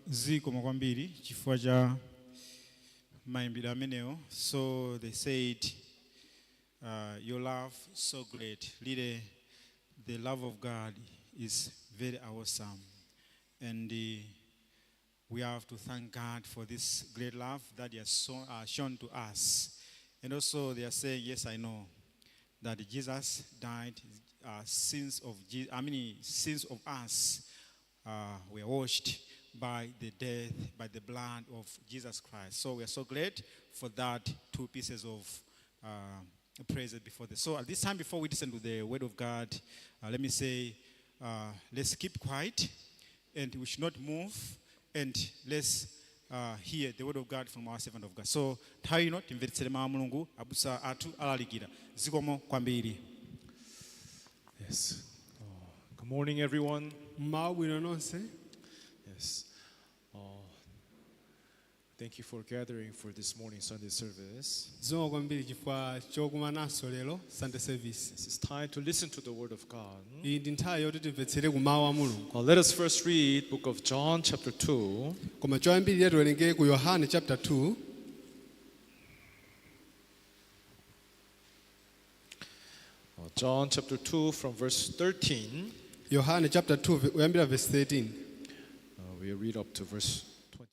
Zikomo kwambiri chifukwa cha mayimbidwe amenewo. So they said, "Your love so great." Really, the love of God is very awesome, and we have to thank God for this great love that he has shown to us. And also they are saying, yes, I know that Jesus died, sins of I mean, sins of us were washed by the death, by the blood of Jesus Christ. So we are so glad for that two pieces of praise before this. So at this time, before we listen to the word of God, let me say, let's keep quiet and we should not move, and let's hear the word of God from our servant of God. So nthawi ino timvetsere mawu a Mulungu, abusa athu alalikira. Zikomo kwambiri. Yes. Oh, good morning, everyone. Mmawa bwino nonse. Yes. Thank you for gathering for this morning Sunday service. Zikomo kwambiri chifukwa chokumananso lero Sunday service. Yes, it's time to listen to the word of God. Iyi ndi nthawi yoti timvetsere ku mawu a Mulungu. Let us first read book of John chapter 2. Koma choyambirira tiwerenge ku Yohane chapter 2. John chapter 2 from verse 13. Yohane chapter 2 kuyambira verse 13. We read up to verse 20.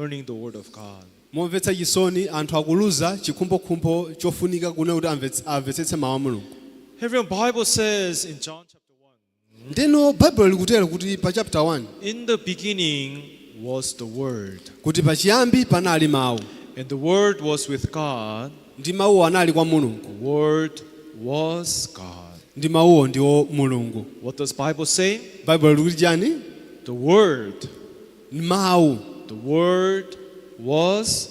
learning the Word of God. Momvetsa chisoni, anthu akuluza chikhumbokhumbo chofunika kuna kuti amvetsetse mawu a Mulungu. Everyone, Bible says in John chapter 1, Ndeno Baibulo likutero kuti pa chapter 1, in the beginning was the Word, kuti pachiyambi panali mawu, and the Word was with God, ndi mawuwo anali kwa Mulungu, the Word was God. Ndi mawuwo ndiwo Mulungu. What does Bible say? Baibulo likuti chani? The Word. Ni mawu. The Word was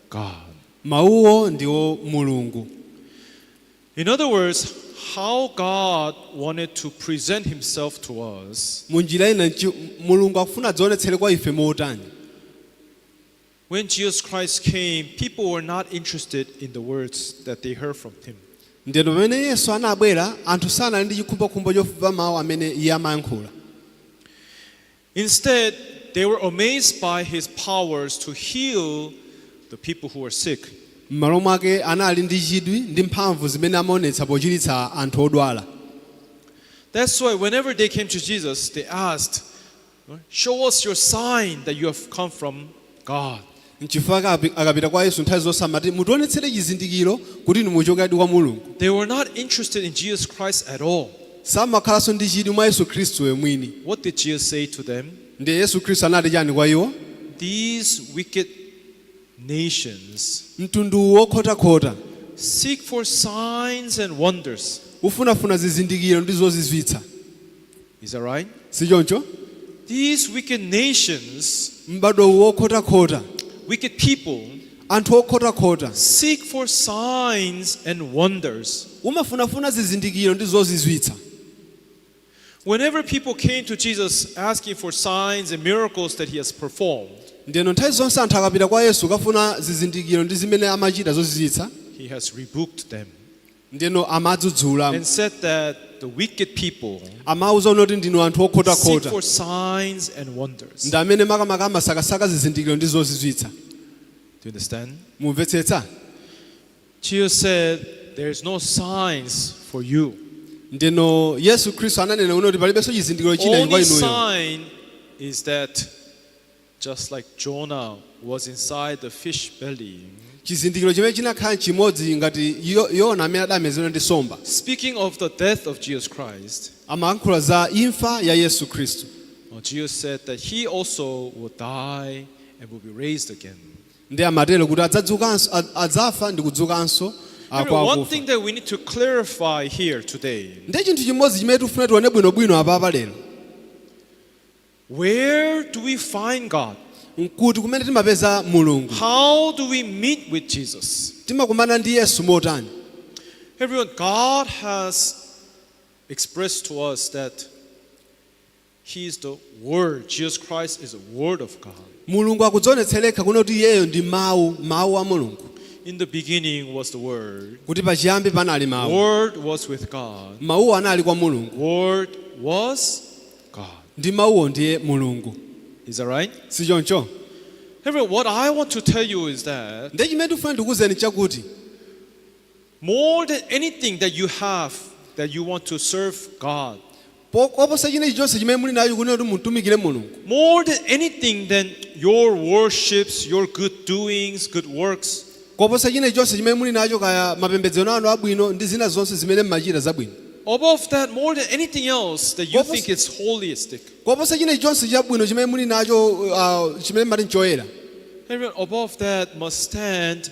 God. Mawuwo ndiwo Mulungu. In other words, how God wanted to present himself to us. Munjira ina, Mulungu akufuna adzionetsere kwa ife motani? When Jesus Christ came, people were not interested in the words that they heard from him. Ndiyeno pamene Yesu anabwera, anthu sanali ndi chikhumbokhumbo chofuna mawu amene iye amayankhula. Instead, they were amazed by his powers to heal the people who were sick. M'malo mwake anali ndi chidwi ndi mphamvu zimene amaonetsa pochiritsa anthu odwala. That's why whenever they came to Jesus, they asked, "Show us your sign that you have come from God." Nchifukwa akapita kwa Yesu nthawi zonse amati, "Mutionetsere chizindikiro kuti inu muchokadi kwa Mulungu." They were not interested in Jesus Christ at all. Samakhalanso ndi chidwi mwa Yesu Khristu mwini. What did Jesus say to them? Ndiye Yesu Khristu anati chani kwa iwo? "These wicked nations Mtundu wokhotakhota seek for signs and wonders." ufunafuna zizindikiro ndi zozizwitsa. Is that right? Sichoncho? These wicked nations, M'bado wokhotakhota, wicked people, anthu okhotakhota seek for signs and wonders. Umafunafuna zizindikiro ndi zozizwitsa. Whenever people came to Jesus asking for signs and miracles that he has performed, Ndiyeno nthawi zonse anthu akapita kwa Yesu kafuna zizindikiro ndi zimene amachita zozizwitsa, he has rebuked them ndiyeno amadzudzula and said that the wicked people amauza kuti ndinu anthu seek okhotakhota for signs and wonders. ndi amene makamaka amasakasaka zizindikiro ndi zozizwitsa. Do you understand? Mumvetsetsa? Jesus said, "There's no signs for you." Ndino Yesu Khristu ananena kuti palibenso chizindikiro china kwa Only inuyo. sign is that just like Jonah was inside the fish belly, Chizindikiro chimene chinakhala chimodzi ngati Yona amene adamezedwa ndi nsomba, speaking of the death of Jesus Christ, amayankhula za imfa ya Yesu Khristu, Jesus said that he also will die and will be raised again. Ndi amatero kuti adzadzukanso, adzafa ndi kudzukanso kwa One akufa. thing that we need to clarify here today: Ndi chinthu chimodzi chimene tikufuna tione bwinobwino apapa lero, where do we find God? Nkuti kumene timapeza Mulungu? How do we meet with Jesus? Timakumana ndi Yesu motani? Everyone, God has expressed to us that He is the Word. Jesus Christ is the Word of God. Mulungu akudzionetsereka kuno kuti iyeyo ndi mawu, mawu a Mulungu. In the beginning was the Word. Kuti pachiyambi panali mawu. Word was with God. Mawuwo anali kwa Mulungu. Word was God. Ndi mawuwo ndiye Mulungu. Is that right? Sichoncho? Everyone, what I want to tell you is that Ndiye chimene tikufuna ndikuwuzeni chakuti more than anything that you have that you want to serve God, koposa china chilichonse chimene muli nacho kunena kuti mutumikire Mulungu, more than anything than your worships, your good doings, good works, koposa china chilichonse chimene muli nacho, kaya mapembedzero anu abwino ndi zina zonse zimene mmachita zabwino, above that, more than anything else that you What was- think is holistic, koposa china chilichonse chabwino chimene muli nacho, chimene mati nchoyera, everyone, above that must stand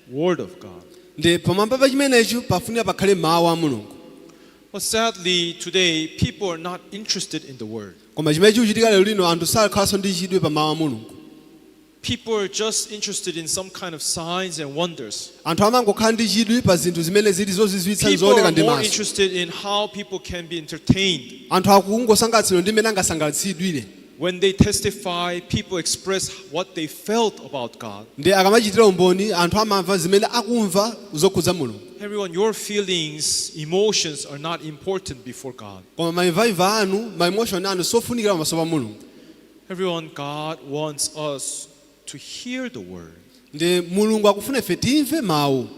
Word of God. Ndi pamwamba pa chimenecho pafunika pakhale mawu a Mulungu. But sadly, today, people are not interested in the Word. Koma chimene chikuchitika lero lino, anthu sakhalanso ndi chidwi pa mawu a Mulungu. People are just interested in some kind of signs and wonders. Anthu amangokhala ndi chidwi pa zinthu zimene zili zozizwitsa, People zooneka are ndi more maso. interested in how people can be entertained. Anthu akungosangalatsidwa ndi mmene angasangalatsidwire. When they testify, people express what they felt about God. Ndi akamachitira umboni, anthu amamva zimene akumva zokhudza Mulungu. Everyone, your feelings, emotions are not important before God. Koma maimvaimva anu, ma emotion anu sofunikira pamaso pa Mulungu. Everyone, God wants us to hear the word. Ndi Mulungu akufuna ife timve mawu.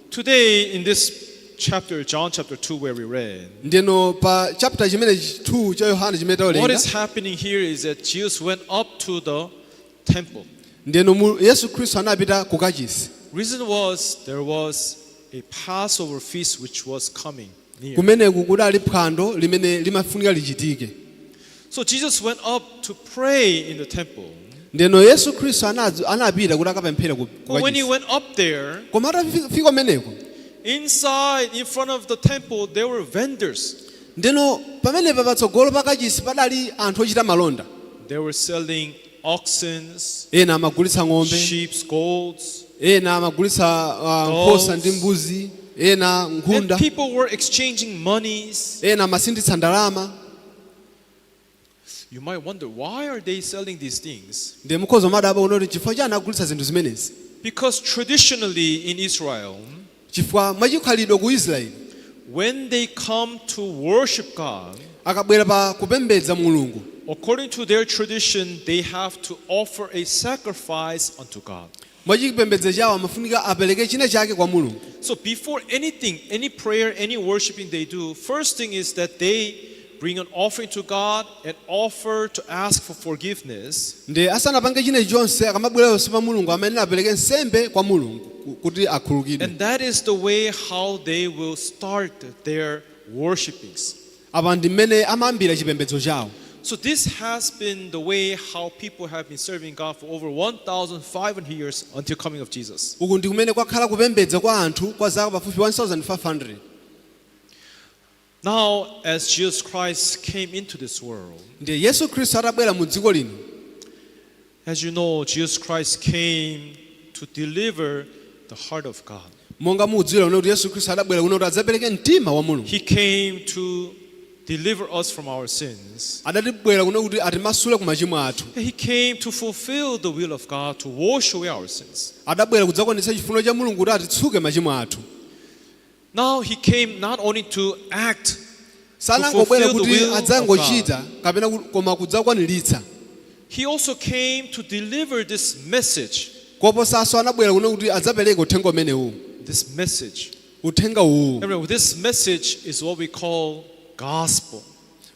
Today, in this chapter, John chapter 2, where we read, Ndeno pa chapter chimene 2 cha Yohana chimene what tawerenga, is happening here is that Jesus went up to the temple. Ndiyeno Yesu Khristu anapita ku kachisi. Reason was there was a Passover feast which was coming near. Kumeneku kudali phwando limene limafunika lichitike. So Jesus went up to pray in the temple. Ndiyeno Yesu Khristu anapita kuti akapemphere ku But when he kachisi. Went up there, Koma atafika kumeneko, inside, in front of the temple, there were vendors. Ndiyeno pamenepa patsogolo pa kachisi padali anthu ochita malonda. They were selling oxen, Ena amagulitsa ng'ombe, sheep, goats. Ena amagulitsa nkhosa ndi mbuzi, ena And nkhunda, people were exchanging monies. Ena amasinthitsa ndalama. You might wonder, why are they selling these things? Ndiye mukhoza kumadabwa kuti chifukwa chani agulitsa zinthu zimenezi? Because traditionally in Israel, Chifukwa mwachikhalidwe ku Israeli, when they come to worship God, akabwera pa kupembedza Mulungu, according to their tradition, they have to offer a sacrifice unto God. Mwachipembedzo chawo amafunika apereke china chake kwa Mulungu. So before anything, any prayer, any worshiping they do, first thing is that they bring an offering to God and offer to ask for forgiveness. Ndi asanapange chilichonse akamabweranso pa Mulungu amene apereke nsembe kwa Mulungu kuti akhululukidwe. And that is the way how they will start their worshipings. Apa ndi mmene amayambira chipembedzo chawo. So this has been the way how people have been serving God for over 1,500 years until coming of Jesus. Uku ndi kumene kwakhala kupembedza kwa anthu kwa zaka pafupi 1500. Now, as Jesus Christ came into this world, Ndiye Yesu Khristu atabwera mu dziko lino, as you know, Jesus Christ came to deliver the heart of God. Monga mudziwira kuti Yesu Khristu adabwera kuno kuti adzapereke mtima wa Mulungu. He came to deliver us from our sins. Adatibwera kuno kuti atimasule ku machimo athu. He came to fulfill the will of God, to wash away our sins. Adabwera kudzakwanitsa chifuniro cha Mulungu kuti atitsuke machimo athu. Now he came not only to act, Sanangobwera to fulfill the kuti will of adzangochita kapena koma kudzakwaniritsa. He also came to deliver this message. Koposanso anabwera kuno kuti adzapereke uthenga umenewu. This message. Uthenga uwu. Everyone, this message is what we call gospel.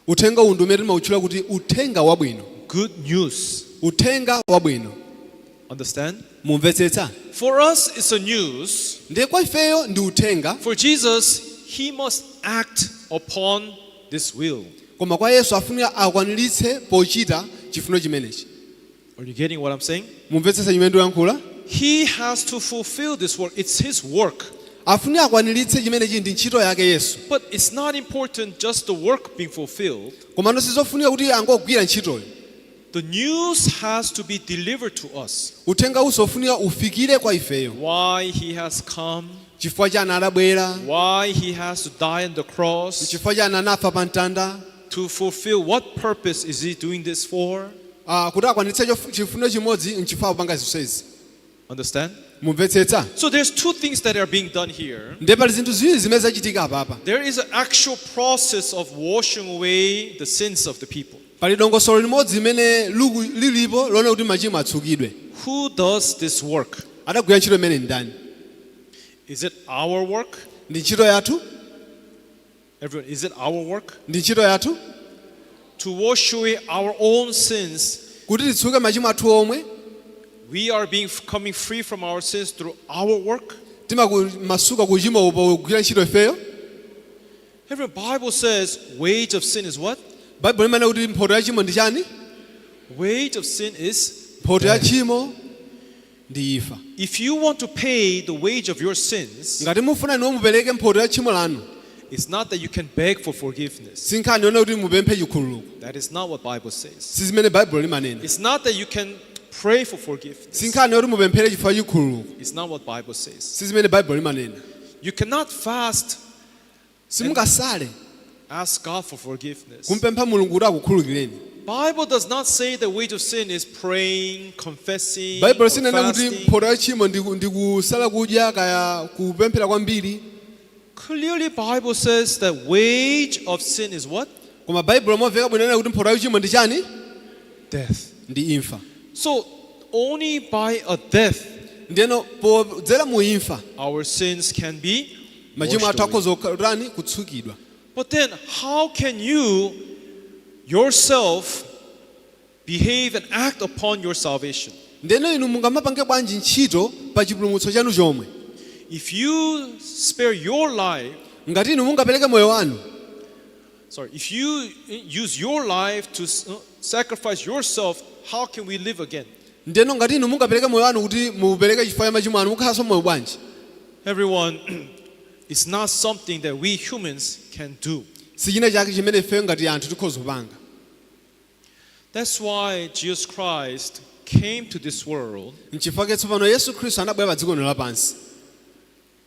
Uthenga uwu ndi umene timawutchula kuti uthenga wabwino. Good news. Uthenga wabwino. Understand? Mumvetsetsa? For us, it's a news. Ndiye kwa ifeyo ndi uthenga. For Jesus, he must act upon this will. Koma kwa Yesu afunika akwaniritse pochita chifuniro chimenechi. Are you getting what I'm saying? Mumvetsetsa chimene ndikuyankhula? He has to fulfill this work. It's his work. Afunika akwaniritse chimenechi, ndi ntchito yake Yesu. But it's not important just the work being fulfilled. Komano sizofunika kuti angogwira ntchitoyo. The news has to be delivered to us. Uthenga uso ufunika ufikire kwa ifeyo. Why he has come, Chifukwa chani adabwera, why he has to die on the cross, chifukwa chani anafa pa mtanda, to fulfill what purpose is he doing this for? Kuti akwaniritse chifuniro chimodzi nchifukwa kupanga zonsezi. Understand? Mumvetsetsa? So there's two things that are being done here. Ndiye pali zinthu ziwiri zimene zachitika apapa. There is an actual process of washing away the sins of the people. Pali dongosolo limodzi limene lilipo lone kuti machimo atsukidwe. Who does this work? Adagwira ntchito imene ndani? Is it our work? Ndi ntchito yathu? Everyone, is it our work? Ndi ntchito yathu? To wash away our own sins, Kuti titsuke machimo athu omwe, we are being coming free from our sins through our work. Timamasuka kuchimo pogwira ntchito ifeyo. Every Bible says wage of sin is what? Baibulo limanena kuti mphoto ya chimo ndi chani? Wage of sin is Mphoto ya tchimo ndi imfa. If you want to pay the wage of your sins, Ngati mufuna inuwo mupereke mphoto ya tchimo lanu, it's not that you can beg for forgiveness. Si nkhani yonena kuti mupemphe chikhululuko. That is not what Bible says. Si zimene Baibulo limanena. It's not that you can pray for forgiveness. Si nkhani yoti mupemphere chifukwa chikhululuko. It's not what Bible says. Si zimene Baibulo limanena. You cannot fast, Simungasale ask God for forgiveness. Kumpempha Mulungu kuti akukhululukireni. Bible does not say the wage of sin is praying, confessing, Baibulo or sinena kuti fasting. mphoto ya tchimo ndi kusala kudya kaya kupemphera kwambiri. Clearly, Bible says that wage of sin is what? Koma Baibulo momveka bwino inena kuti mphoto ya tchimo ndi chani? Death. Ndi imfa. So only by a death Ndiyeno podzera mu imfa our sins can be machimo washed athu away. akhoza kutani kutsukidwa. But then, how can you yourself behave and act upon your salvation? Ndeno inu mungamapange bwanji ntchito pa chipulumutso chanu chomwe? If you spare your life, Ngati inu mungapereke moyo wanu, sorry, if you use your life to sacrifice yourself, how can we live again? Ndeno ngati inu mungapereke moyo wanu kuti mupereke chifukwa cha machimo anu, mukhalanso moyo bwanji? Everyone, it's not something that we humans can do. Si china chake chimene ifeyo ngati anthu tikhoza kupanga. That's why Jesus Christ came to this world, Nchifukwa tsopano Yesu Khristu anabwera pa dziko lino lapansi.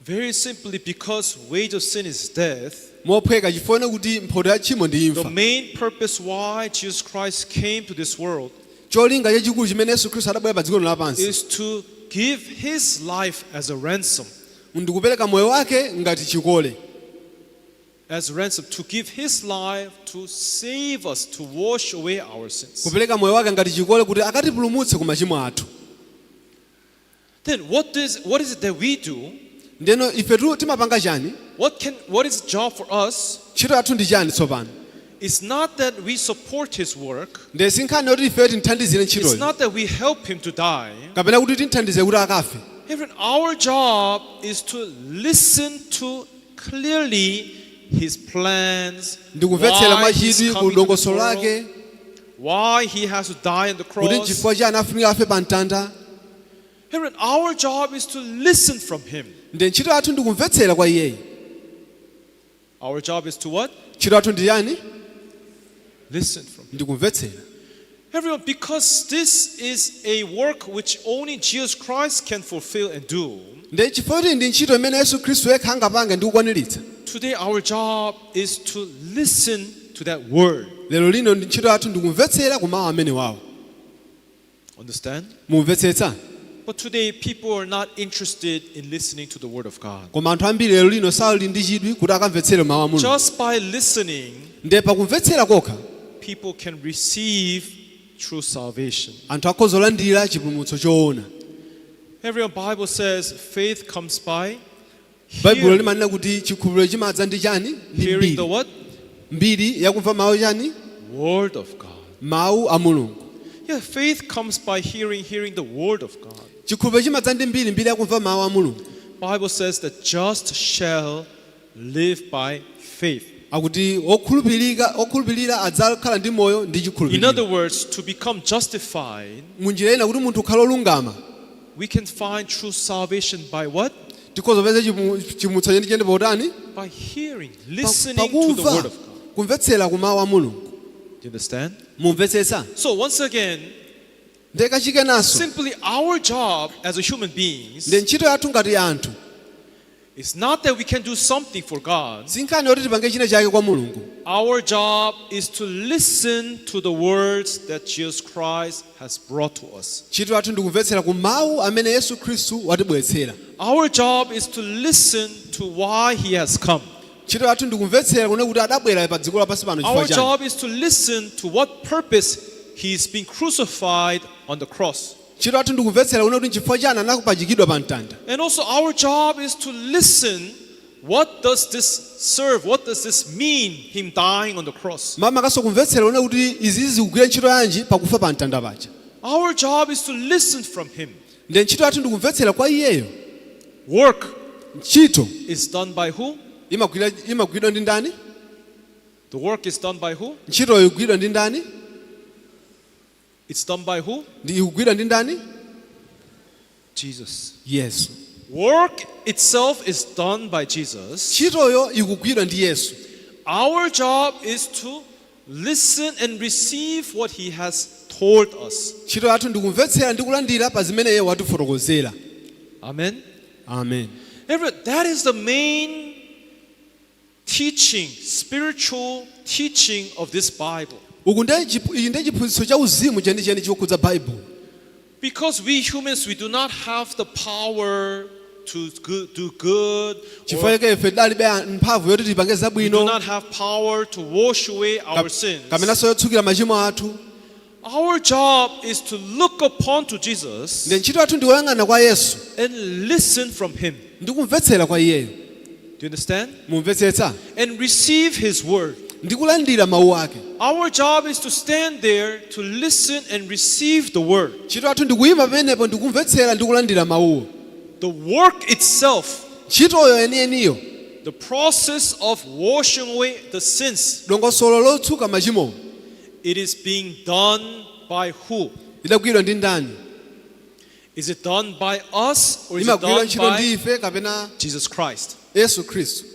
very simply because wage of sin is death. Mophweka chifukwa kuti mphotho ya tchimo ndi The imfa. main purpose why Jesus Christ came to this world Cholinga chachikulu chimene Yesu Khristu adabwera pa dziko lino lapansi is to give his life as a ransom. ndikupereka moyo wake ngati chikole. As a ransom, to give his life to save us, to wash away our sins. Kupereka moyo wake ngati chikole kuti akatipulumutse ku machimo athu. Then what is it that we do? Ndeno ifetu timapanga chani? What is the job for us? Ntchito yathu ndi chani tsopano? It's not that we support his work. Nde si nkhani yoti ifeyo tinthandizire It's ntchitoyo not that we help him to die. kapena kuti tinthandize kuti akafe. Even our job is to listen to clearly his plans, Ndikumvetsera why he's mwachidwi ku coming to this dongosolo world, lake, why he has to die on the kuti cross. nchifukwa chani afunika afe pa mtanda. Even our job is to listen from him. Nde ntchito yathu ndikumvetsera kwa iyeyi. Our job is to what? Ntchito yathu ndi yani? Listen from him. Ndikumvetsera. Everyone, because this is a work which only Jesus Christ can fulfill and do. Nde chifukwa kuti ndi ntchito imene Yesu Khristu yekha angapange ndi kukwaniritsa. Today our job is to listen to that word. Lero lino ndi ntchito yathu ndikumvetsera ku mawu amene wawo. Understand? Mumvetsetsa? But today people are not interested in listening to the word of God. Koma anthu ambiri lero lino sali ndi chidwi kuti akamvetsere mawu a Mulungu. Just by listening, Nde pakumvetsera kokha people can receive true salvation. anthu akhoza kulandira chipulumutso choona. Everyone, Bible says faith comes by Baibulo hearing, limanena kuti chikhulupiriro chimadza ndi chani? Ndi hearing the mbiri. what? Mbiri yakumva mawu chani? Word of God. Mawu a Mulungu. Yeah, faith comes by hearing, hearing the word of God. Chikhulupiriro chimadza ndi mbiri, mbiri yakumva mawu a Mulungu. Bible says the just shall live by faith. Akuti okhulupirika okhulupirira adzakhala ndi moyo ndi In chikhulupiriro. other words, to become justified, Munjira ina kuti munthu ukhale olungama, we can find true salvation by what? tikhoza kupeza chipulumutso chenicheni potani? By hearing, listening to the Pakumva, word of God. kumvetsera ku mawu a Mulungu. Do you understand? Mumvetsetsa? So once again, Nde kachikenanso, simply our job as a human beings nde ntchito yathu ngati anthu is not that we can do something for God. si nkhani yoti tipange china chake kwa Mulungu. Our job is to listen to the words that Jesus Christ has brought to us. Ntchito yathu ndikumvetsera ku mawu amene Yesu Khristu watibweretsera. Our job is to listen to why he has come. Ntchito yathu ndikumvetsera kunena kuti adabwera pa dziko lapansi pano chifukwa Our chani. job is to listen to what purpose he's been crucified on the cross. Ntchito yathu ndikumvetsera kunena kuti nchifukwa chani anakupachikidwa pa mtanda. And also our job is to listen, what does this serve? What does this mean, him dying on the cross? Makamakaso kumvetsera kunena kuti izizi zikugwira ntchito yanji pakufa pa mtanda paja. Our job is to listen from him. Nde ntchito yathu ndikumvetsera kwa iyeyo. Work Ntchito is done by who? Imagwiridwa ndi ndani? The work is done by who? Ntchitoyo ikugwiridwa ndi ndani? It's done by who? Ndi ikugwiridwa ndi ndani? Jesus. Yesu. Work itself is done by Jesus. Ntchitoyo ikugwiridwa ndi Yesu. Our job is to listen and receive what he has told us. Ntchito yathu ndikumvetsera ndi kulandira pa zimene iye watifotokozera. Amen. Amen. That is the main teaching, spiritual teaching of this Bible. Uku ndiye iyi ndiye chiphunzitso cha uzimu chenicheni chokhudza Baibulo. Because we humans, we do not have the power to do good. Chifukwa Or chake ife tidalibe mphamvu yoti tipange we do zabwino not have power to wash away our sins. kapenanso yotsukira machimo athu. Our job is to look upon to Jesus Nde ntchito yathu ndikoyang'ana kwa Yesu and listen from him. ndi kumvetsera kwa iyeyo. Do you understand? Mumvetsetsa? And receive his word. Ndi kulandira mawu ake. Our job is to stand there to listen and receive the word. Ntchito yathu ndikuyima pamenepo ndikumvetsera ndi kulandira mawuwo. The work itself, Ntchitoyo yeniyeniyo, the process of washing away the sins, dongosolo lotsuka machimowo, it is being done by who? Idagwidwa ndi ndani? Is it done by us or is it Imagwidwa done ntchito ndi by ife kapena Jesus Christ? Yesu Khristu?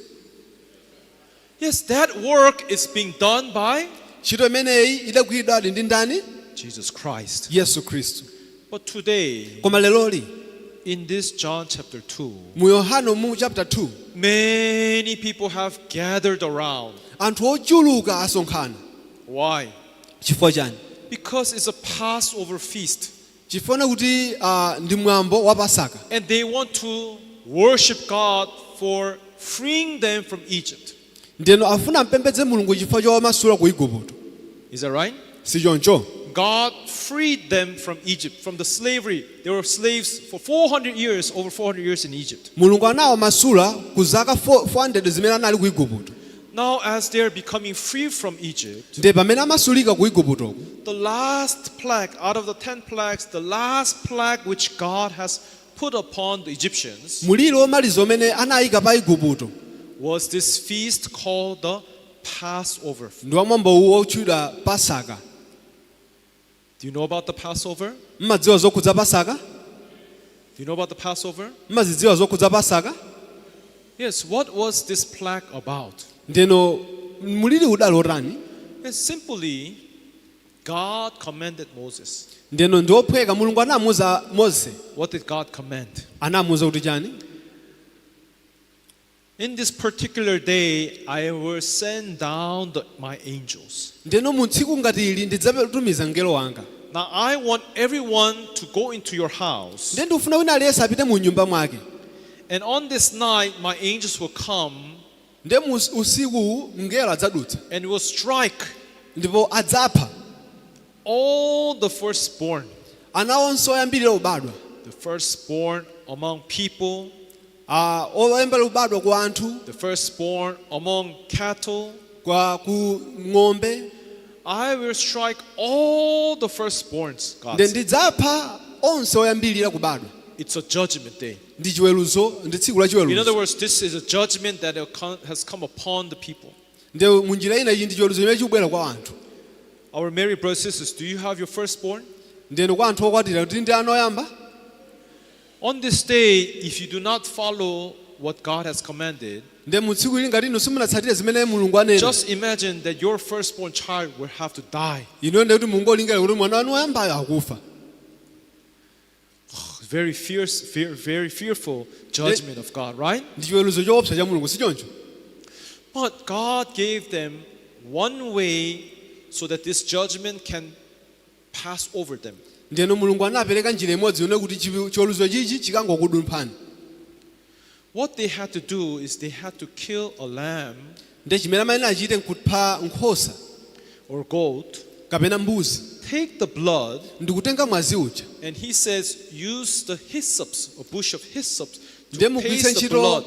Yes, that work is being done by Ntchito imeneyi idagwidwadi ndi ndani? Jesus Christ. Yesu Khristu. But today, Koma leroli, in this John chapter 2, mu Yohane mu chapter 2, many people have gathered around. Anthu ochuluka asonkhana. Why? Chifukwa chani? Because it's a Passover feast Chifukwa kuti ndi mwambo wa Pasaka, and they want to worship God for freeing them from Egypt. Ndeno afuna mpembedze Mulungu chifukwa chowamasula ku Igupto. Is that right? Si choncho? God freed them from Egypt, from the slavery. They were slaves for 400 years, over 400 years in Egypt. Mulungu anawamasula ku zaka 400 zimene anali ku Igupto. Now, as they are becoming free from Egypt, Ndiye pamene amasulika ku Iguptoko, the last plague out of the 10 plagues, the last plague which God has put upon the Egyptians muliri womaliza umene anayika pa Igupto was this feast called the Passover. ndi wamwambo uwu wotchedwa Pasaka. Do you know about the Passover? Mmadziwa zokhudza Pasaka? Do you know about the Passover? Mmazidziwa zokhudza Pasaka? Yes, what was this plague about? Ndeno muliri udali otani? It's simply God commanded Moses. Ndeno ndiophweka, Mulungu anamuuza Mose. What did God command? Anamuuza kuti chani? In this particular day, I will send down my angels. Ndeno mu tsiku ngati ili ndidzatumiza mngelo wanga. Now, I want everyone to go into your house. Ndiye ndikufuna wina aliyense apite mu nyumba mwake. And on this night, my angels will come Ndiye mu usikuwu mngelo adzadutsa and will strike ndipo adzapha all the firstborn. Ana onse oyambirira ubadwa. The firstborn among people, Oyambirira ubadwa ku anthu, the firstborn among cattle. Kwa ku ng'ombe. I will strike all the firstborns, God Ndiye said. ndidzapha onse oyambirira kubadwa. It's a judgment day. Ndi chiweruzo, ndi tsiku la In other chiweruzo. words, this is a judgment that has come upon the people. Ndiye munjira ina iyi ndi chiweruzo chimene chikubwera kwa anthu. Our married brothers and sisters, do you have your firstborn? Ndiyeno kwa anthu okwatira kuti ndi ana oyamba. On this day, if you do not follow what God has commanded, Ndiye mu tsiku ili ngati inu simunatsatire zimene Mulungu anena, just imagine that your firstborn child will have to die. Inuyo ndiye kuti mungolingalira kuti mwana wanu woyambayo akufa. Very fierce, very fearful judgment of God, right? Ndi chiweruzo choopsa cha Mulungu, si choncho? But God gave them one way so that this judgment can pass over them. Ndiyeno Mulungu anapereka njira imodzi yone kuti chiweruzo chichi chikangokudumphani. What they had to do is they had to kill a lamb Ndiye chimene amayenera achite nkupha nkhosa or goat, kapena mbuzi, take the blood, ndikutenga mwazi uja, and he says, use the hyssops, a bush of hyssops, ndiye to mugwiritse paste the ntchito blood.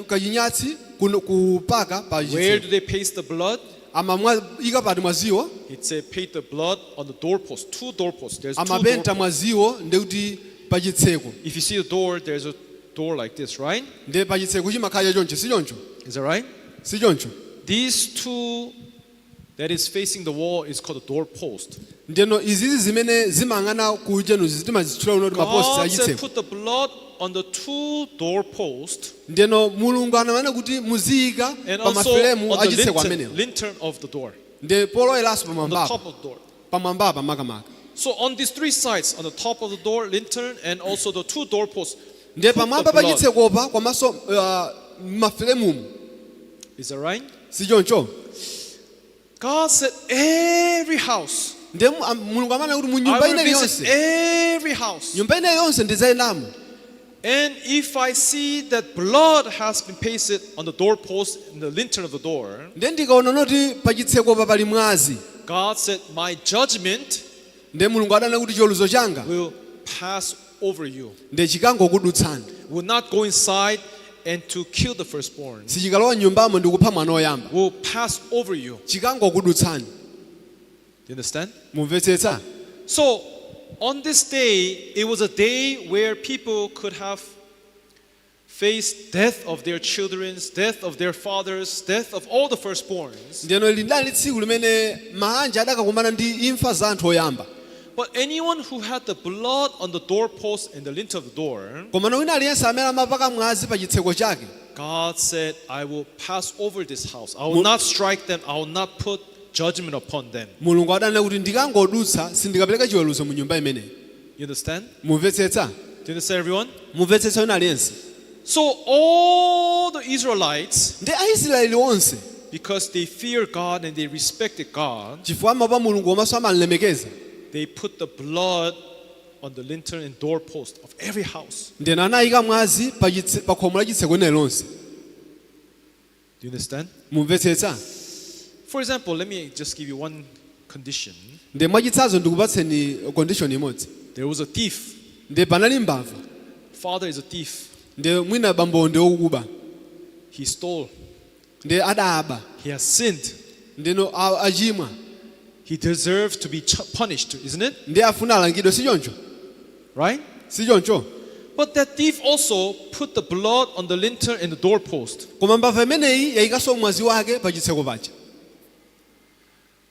Kachinyatsi kupaka pa Where chitseko. do they paste the blood? Amamwayika pati mwaziwo? It said paste the blood on the doorpost, two doorposts. There's two Amapenta doorposts. mwaziwo ndekuti pa chitseko. If you see the door, there's a door like this, right? Ndiye pa chitseko chimakhala choncho, si choncho? Is that right? Si choncho? These two that is facing the wall is called a doorpost. Ndiyeno izizi zimene zimayang'ana kuchenuzi timazitchula kuno kuti maposti God said, achitseko. put the blood on the two doorposts Ndiyeno Mulungu ananena kuti muziyika and pa also maferemu on the achitseko amenewo, lintern of the door, ndiye poloweranso on the pamwambapa, top of the door. Pamwambapa makamaka. So on these three sides, on the top of the door, lintern, and also the two doorposts, Ndiye put the pamwamba pa blood. chitsekopa komanso maferemumu. Is that right? Si choncho? God said every house. Ndiye Mulungu amanena kuti mu I nyumba will ina visit iliyonse, every house. nyumba ina iliyonse ndidzayendamo. And if I see that blood has been pasted on the doorpost and the lintern of the door, Ndiye ndikaona noti pa chitsekopa pali mwazi, God said, my judgment ndiye Mulungu adanena kuti chiweruzo changa will pass over you, ndiye chikangokudutsani, will not go inside and to kill the firstborn, Sichikalowa nyumbamo ndikupha mwana woyamba, will pass over you. Chikangokudutsani. Do you understand? Mumvetsetsa? So, on this day, it was a day where people could have faced death of their children, death of their fathers, death of all the firstborns. Ndiyeno linali tsiku limene maanja adakakumana ndi imfa za anthu oyamba. But anyone who had the blood on the doorpost and the lintel of the door, Komano wina aliyense amene amapaka mwazi pa chitseko chake, God said, "I will pass over this house. I will not strike them. I will not put judgment upon them." Mulungu adanena kuti ndikangodutsa, sindikapereka chiweruzo mu nyumba imeneyi. You understand? Mumvetsetsa? Do you understand, everyone? Mumvetsetsa wina aliyense? So all the Israelites, Ndi Aisraeli onse, because they fear God and they respected God, chifukwa amaopa Mulungu komanso amalemekeza, they put the blood on the lintel and doorpost of every house. Ndiyeno anayika mwazi pa khomo la chitseko lene lonse. Do you understand? Mumvetsetsa? For example, let me just give you one condition. Ndi mwachitsanzo ndikupatseni condition imodzi. There was a thief. Ndi panali mbava. Father is a thief. Ndi mwina bambo ndi wokuba. He stole. Ndi adaba. He has sinned. Ndino achimwa. He deserves to be punished, isn't it? Ndi afuna alangidwe, si choncho? Right? Si choncho? But that thief also put the blood on the lintel and the doorpost. Koma mbava imeneyi yayikanso mwazi wake pa chitseko paja.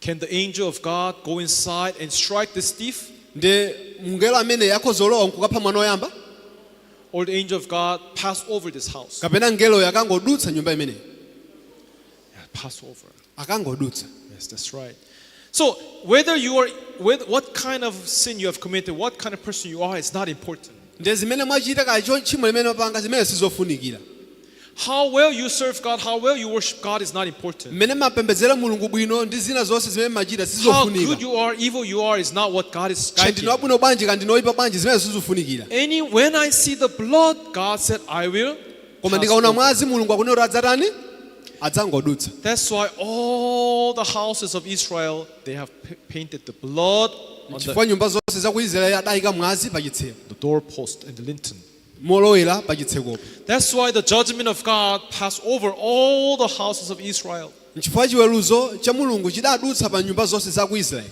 Can the angel of God go inside and strike this thief? Ndi mngelo amene akhozolowa nkukapha mwana woyamba? Or the angel of God pass over this house? Kapena mngeloyo akangodutsa nyumba imeneyi? Yeah, pass over. Akangodutsa. Yes, that's right. So whether you are, with what kind of sin you have committed, what kind of person you are, it's not important. Ndi zimene mwachita kacho tchimo limene mwapanga zimene sizofunikira. How well you serve God, how well you worship God is not important. Mmene mapembedzera Mulungu bwino ndi zina zonse zimene machita How sizofunika. good you are, evil you are is not what God is Kaya checking. ndinu abwino bwanji, kaya ndinu oyipa bwanji, zimene sizofunikira. Any when I see the blood, God said, "I will Koma pass ndikaona over." mwazi, Mulungu akunena kuti adzatani? Adzangodutsa. That's why all the houses of Israel, they have painted the blood on the, Chifukwa nyumba zonse za ku Israeli adayika mwazi pa chitseko, the doorpost and the lintel. molowera pa chitsekopo. That's why the judgment of God passed over all the houses of Israel. Nchifukwa chiweruzo cha Mulungu chidadutsa pa nyumba zonse za ku Israeli.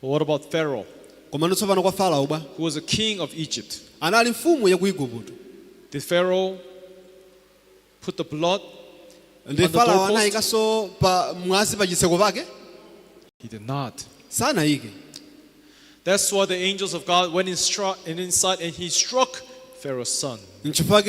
But what about Pharaoh, Komano tsopano kwa Farao bwa? Who was a king of Egypt? Anali mfumu ya ku Igupto. Did Pharaoh put the blood? Ndi On the Farao doorpost? anayikanso pa mwazi pa chitseko pake? He did not. Sanayike. That's why the angels of God went in inside and he struck Pharaoh's son. Nchifukwa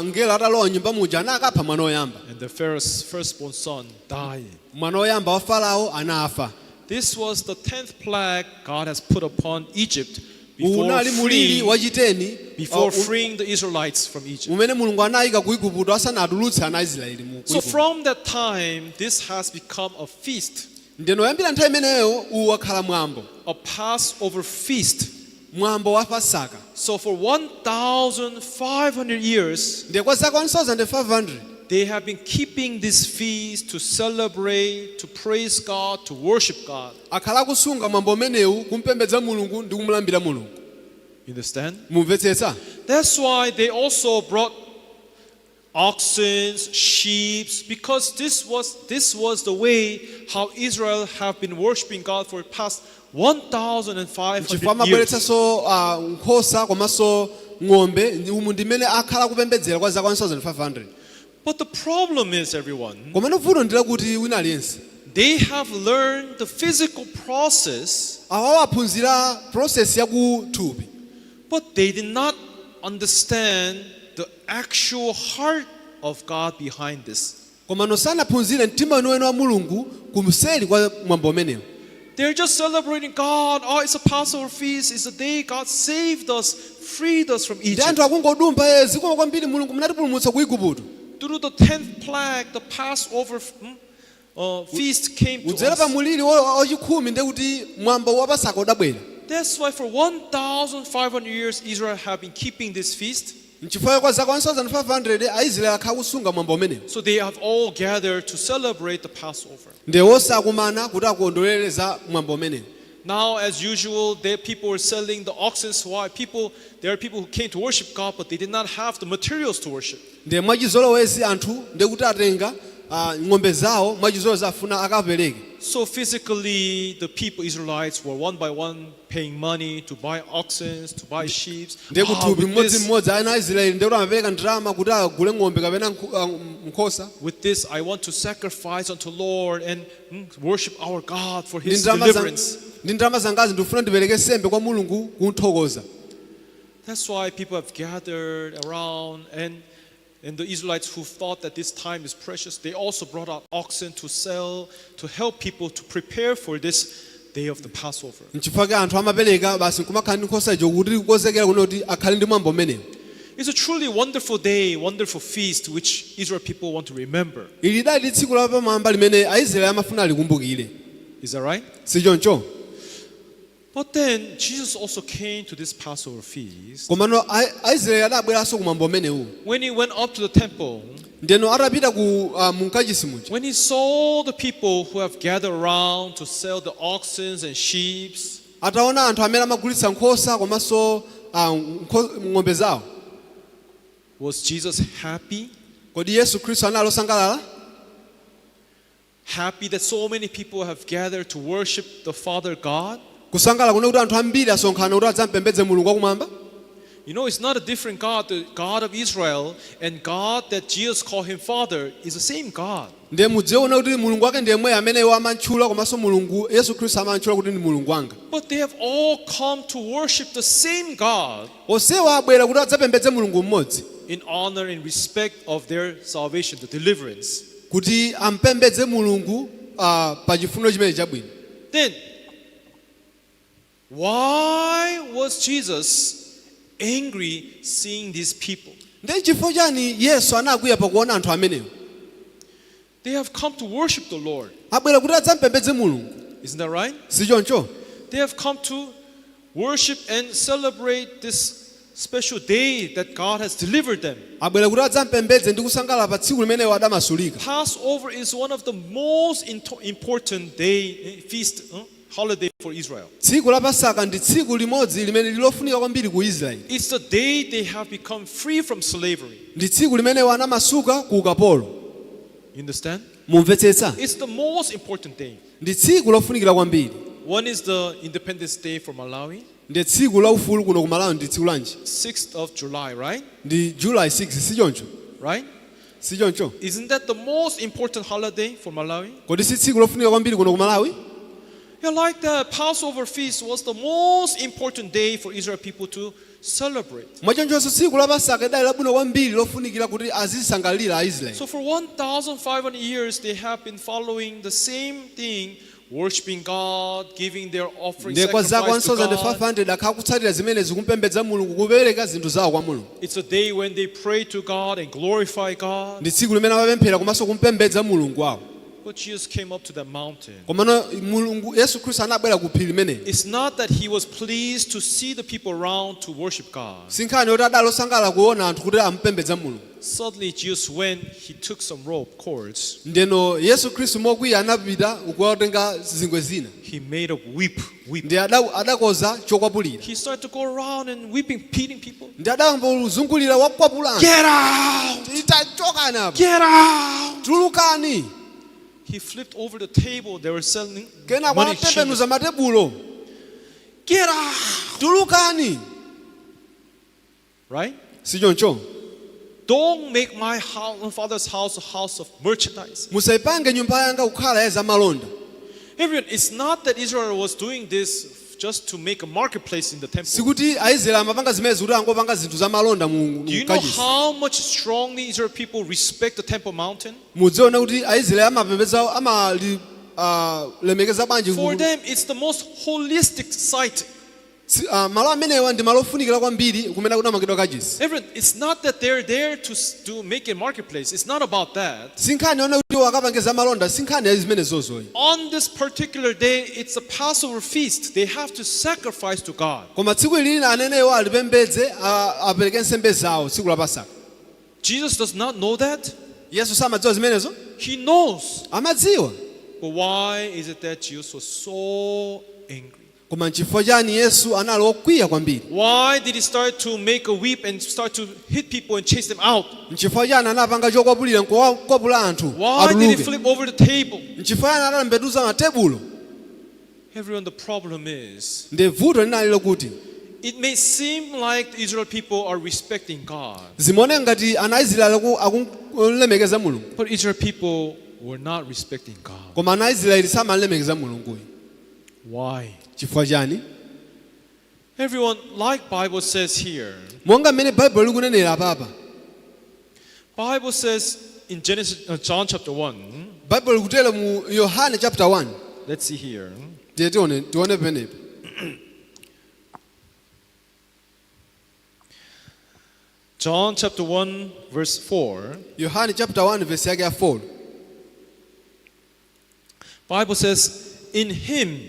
mngelo atalowa nyumba muja anakapha mwana woyamba. And the Pharaoh's firstborn son died. Mwana woyamba wa Farao anafa. This was the 10th plague God has put upon Egypt Uwu before unali muliri freeing, wachiteni before freeing the Israelites from Egypt. umene Mulungu anayika ku Igupto asanatulutse ana Israeli mu ku So Igupto. from that time, this has become a feast, Ndeno yambira nthawi imeneyo uwu wakhala mwambo, a Passover feast. Mwambo wa Pasaka. So for 1,500 years, Ndiye kwa zaka 1500 they have been keeping this feast to celebrate, to praise God, to worship God. Akhala akusunga mwambo umenewu kumpembedza Mulungu ndi kumulambira Mulungu. You understand? Mumvetsetsa? That's why they also brought oxen, sheep, because this was the way how Israel have been worshiping God for the past 1,500 Chifukwa years. amabweretsanso nkhosa komanso ng'ombe, umu ndimene akhala akupembedzera kwa zaka 1500. But the problem is, everyone, Komano vuto ndi lakuti wina aliyense, they have learned the physical process, awawo aphunzira process yakuthupi, but they did not understand the actual heart of God behind this. Komano sanaphunzire mtima weniweni wa Mulungu kumseri kwa mwambo umenewu. They're just celebrating God. Oh, it's a Passover feast. It's the day God saved us, freed us from Ndi Egypt. anthu akungodumpha, "Eh, zikomo kwambiri Mulungu, munatipulumutsa ku Igupto." Through the 10th plague, the Passover feast came to Kudzera pa us. muliri wachikhumi ndi kuti mwambo wa Pasaka udabwera. That's why for 1,500 years, Israel have been keeping this feast. Nchifukwa kwa zaka 1500 Aisraeli akhala kusunga mwambo umenewu. So they have all gathered to celebrate the Passover. Ndiye onse akumana kuti akondwerere za mwambo umenewu. Now, as usual, there people were selling the oxen. Why? There are people who came to worship God, but they did not have the materials to worship. Ndiye mwachizolowezi anthu ndekuti atenga ng'ombe zawo mwachizolowezi afuna akapereke. So physically, the people, Israelites, were one by one paying money to buy oxen, to buy sheep. Ndiye Ah, kuthupi with this, mmodzimmodzi ana Aisraeli ndekuti amapereka ndalama kuti agule ng'ombe kapena nkhosa. With this, I want to sacrifice unto Lord and worship our God for Ndi His ndalama za- deliverance. Ndi ndalama zangazi ndikufuna ndipereke sembe kwa Mulungu kunthokoza. That's why people have gathered around, and the Israelites who thought that this time is precious, they also brought out oxen to sell, to help people to prepare for this day of the Passover. Nchifukwa anthu amapereka basi nkumakhala ndi nkhosa ijo kuti kukonzekera kuno kuti akhale ndi mwambo umenewu. It's a truly wonderful day, wonderful feast which Israel people want to remember. Ili lidali tsiku lapamwamba limene Aisraeli amafuna alikumbukire. Is that right? Sichoncho? But then Jesus also came to this Passover feast. Komano Aisraeli adabweranso kumwambo umenewu. When he went up to the temple, Ndeno atapita ku munkachisi muja, when he saw the people who have gathered around to sell the oxen and sheep, ataona anthu amene amagulitsa nkhosa komanso ng'ombe zawo, was Jesus happy? Kodi Yesu Khristu anali osangalala? Happy that so many people have gathered to worship the Father God? Kusangalala kuna kuti anthu ambiri asonkhana kuti adzampembedze Mulungu wakumwamba? It's not a different God. The God of Israel and God that Jesus called him Father is the same God. Ndiye mudziona kuti Mulungu wake ndiye yemweyo amene iwo amantchula komanso Mulungu Yesu Khristu amantchula kuti ndi Mulungu wanga. But they have all come to worship the same God Onsewa abwera kuti adzapembedze Mulungu mmodzi in honor and respect of their salvation, the deliverance. Kuti ampembedze Mulungu pa chifuniro chimene chabwino. Then, why was Jesus angry seeing these people? Ndiye chifukwa chani Yesu anakwiya pakuona anthu amenewo? They have come to worship the Lord. Abwera kuti adzampembedze Mulungu. Isn't that right? Sichoncho? They have come to worship and celebrate this special day that God has delivered them. Abwera kuti adzampembedze ndi kusangalala pa tsiku limene adamasulika. Passover is one of the most important day, feast, holiday for Israel. Tsiku la Pasaka ndi tsiku limodzi limene lilofunika kwambiri ku Israeli. It's the day they have become free from slavery. Ndi tsiku limene anamasuka ku ukapolo. You understand? Mumvetsetsa? It's the most important day. Ndi tsiku lofunikira kwambiri. One is the Independence Day for Malawi, Ndi tsiku la ufulu kuno ku Malawi ndi tsiku lanji? 6th of July, right? Ndi July 6, sichoncho? Right? Sichoncho? Isn't that the most important holiday for Malawi? Kodi si tsiku lofunika kwambiri kuno ku Malawi? Yeah, like the Passover feast was the most important day for Israel people to celebrate. Mwachonchonso tsiku la Pasaka idali labwino kwambiri lofunikira kuti azisangalira Aisraeli. So for 1,500 years, they have been following the same thing, worshiping God, giving their offering, Ndiye kwa zaka sacrifice to God. 1500 akhala kutsatira zimenezi kumpembedza Mulungu kupereka zinthu zawo kwa Mulungu. It's a day when they pray to God and glorify God. Ndi tsiku limene amapemphera komanso kumpembedza Mulungu wawo. But Jesus came up to that mountain. Komano Mulungu Yesu Khristu anabwera ku phiri limeneli. It's not that he was pleased to see the people around to worship God. Si nkhani yoti adali osangalala kuona anthu kuti amupembedza Mulungu. Suddenly, Jesus went, he took some rope cords, Ndeno Yesu Khristu mokwiya anapita kukatenga zingwe zina. He made a whip, whip. Ndi adakoza chokwapulira. He started to go around and whipping, beating people. Ndi adayamba kuzungulira wakukwapula anthu. Get out! Tachokani apa. Get out! Tulukani. He flipped over the table they were selling Kenako money changers. anatembenuza matebulo. Get out! Tulukani. Right? Sichoncho? Don't make my house, my father's house a house of merchandise. Musaipange nyumba yanga kukhala ya zamalonda. Everyone, it's not that Israel was doing this just to make a marketplace in the temple. Sikuti Aisraeli amapanga zimenezi kuti angopanga zinthu zamalonda mu Do you know kachisi. how much strongly Israel people respect the Temple Mountain? Mudziona kuti Aisraeli amapembedza amali lemekeza bwanji For them, it's the most holistic site. Malo amenewa ndi malo ofunikira kwambiri kumene kunamangidwa kachisi. Everyone, it's not that they're there to make a marketplace. It's not about that. Si nkhani yona kuti akapange zamalonda, si nkhani ya zimenezozoyi. On this particular day, it's a Passover feast. They have to sacrifice to God. Koma tsiku lina anenewo alipembedze apereke nsembe zawo tsiku la Pasaka. Jesus does not know that. Yesu samadziwa zimenezo? He knows. Amadziwa. But why is it that Jesus was so angry? Koma nchifukwa chani Yesu anali wokwiya kwambiri? Why did he start to make a whip and start to hit people and chase them out? Nchifukwa chani anapanga chokwapulira nkuwakwapula anthu Why did he atuluke? flip over the table? Nchifukwa chani analembetuza matebulo? Everyone, the problem is, Ndi vuto linali lokuti it may seem like the Israel people are respecting God, zimaoneka ngati ana Aisraeli akulemekeza Mulungu, but Israel people were not respecting God. koma ana Aisraeli samalemekeza Mulunguyi. Why? Chifukwa chani? Everyone, like Bible says here, Monga mmene Baibulo likunenera apapa, Bible says in Genesis, John chapter 1. Baibulo likutero mu Yohane chapter 1. Let's see here. Tiye tione penepa. John chapter 1 verse 4. Yohane chapter 1 verse yake ya 4. Bible says in him,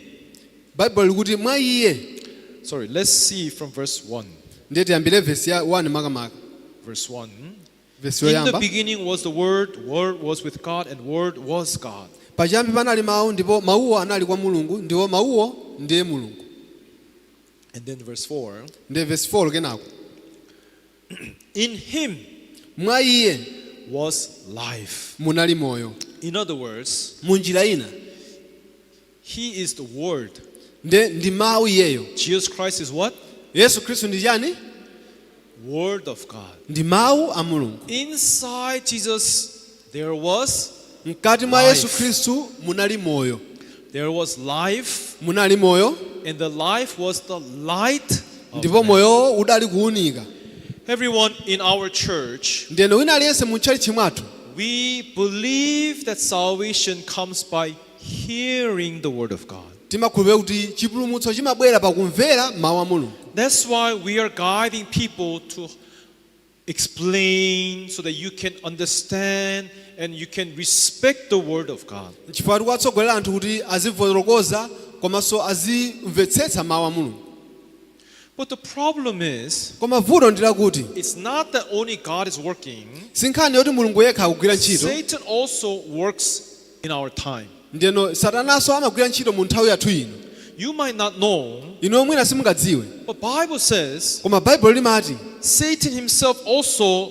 Baibulo likuti mwa iye. Sorry, let's see from verse 1. Ndiye tiyambire verse ya 1 makamaka. Verse 1. Verse In the yoyamba. beginning was the Word, Word was with God, and Word was God. Pachiyambi panali mawu, ndipo mawuwo anali kwa Mulungu, ndipo mawuwo ndiye Mulungu. And then verse 4. Ndiye verse 4 kenako. In him Mwa iye was life. munali moyo. In other words, Munjira ina, he is the Word. ndiye ndi mawu iyeyo. Jesus Christ is what? Yesu Khristu ndi chani? Word of God. Ndi mawu a Mulungu. Inside Jesus there was Mkati mwa Yesu life. Khristu munali moyo. There was life, Munali moyo, and the life was the light of ndipo man. moyowo udali kuwunika. Everyone in our church, Ndiyeno wina aliyense mu tchalitchi mwathu, we believe that salvation comes by hearing the word of God. timakhulupirira kuti chipulumutso chimabwera pakumvera mawu a Mulungu. That's why we are guiding people to explain so that you can understand and you can respect the word of God. Chifukwa tikuwatsogolera anthu kuti azifotokoza komanso azimvetsetsa mawu a Mulungu. But the problem is, Koma vuto ndi lakuti it's not that only God is working. si nkhani yoti Mulungu yekha akugwira ntchito. Satan also works in our time. Ndiyeno satananso amagwira ntchito mu nthawi yathu ino. You might not know, Inu mwina simungadziwe, but Bible says koma Baibulo limati Satan himself also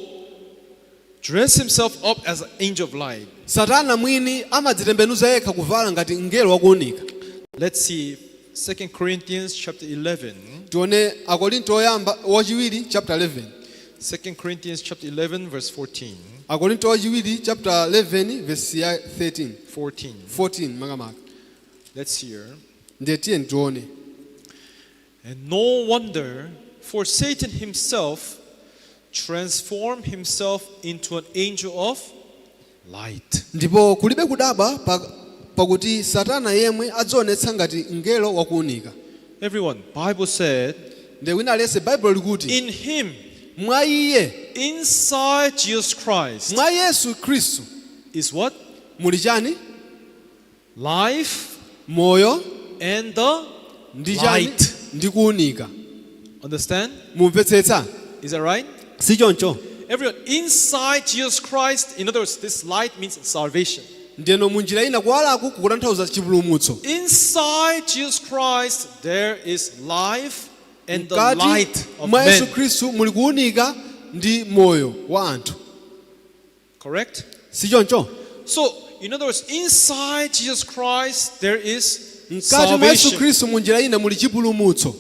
dressed himself up as an angel of light. Satana mwini amadzitembenuza yekha kuvala ngati mngelo wakuwunika. Let's see 2 Corinthians chapter 11. Tione Akorinto oyamba wachiwiri chapter 11. 2 Corinthians chapter 11 verse 14. Akorinto wachiwiri chapter 11 verse ya 13. 14. 14 makamaka. Let's hear. Ndiye tiye tione. And no wonder, for Satan himself transformed himself into an angel of light. Ndipo kulibe kudabwa pakuti Satana yemwe adzionetsa ngati mngelo wakuwunika. Everyone, Bible said, Ndiye wina aliyense Baibulo likuti in him, mwa iye, inside Jesus Christ, mwa Yesu Khristu is what? muli chani? Life Moyo and the ndi chani? light. Ndi kuwunika. Understand? Mumvetsetsa? Is that right? Si choncho? Everyone, inside Jesus Christ, in other words, this light means salvation. Ndiyeno munjira ina kuwalaku kukutanthauza chipulumutso. Inside Jesus Christ, there is life and the Mkati light of mwa Yesu men. Khristu muli kuwunika ndi moyo wa anthu. Correct? Si choncho? So, in other words, inside Jesus Christ, there is Mkati mwa Yesu salvation. Khristu munjira ina muli chipulumutso.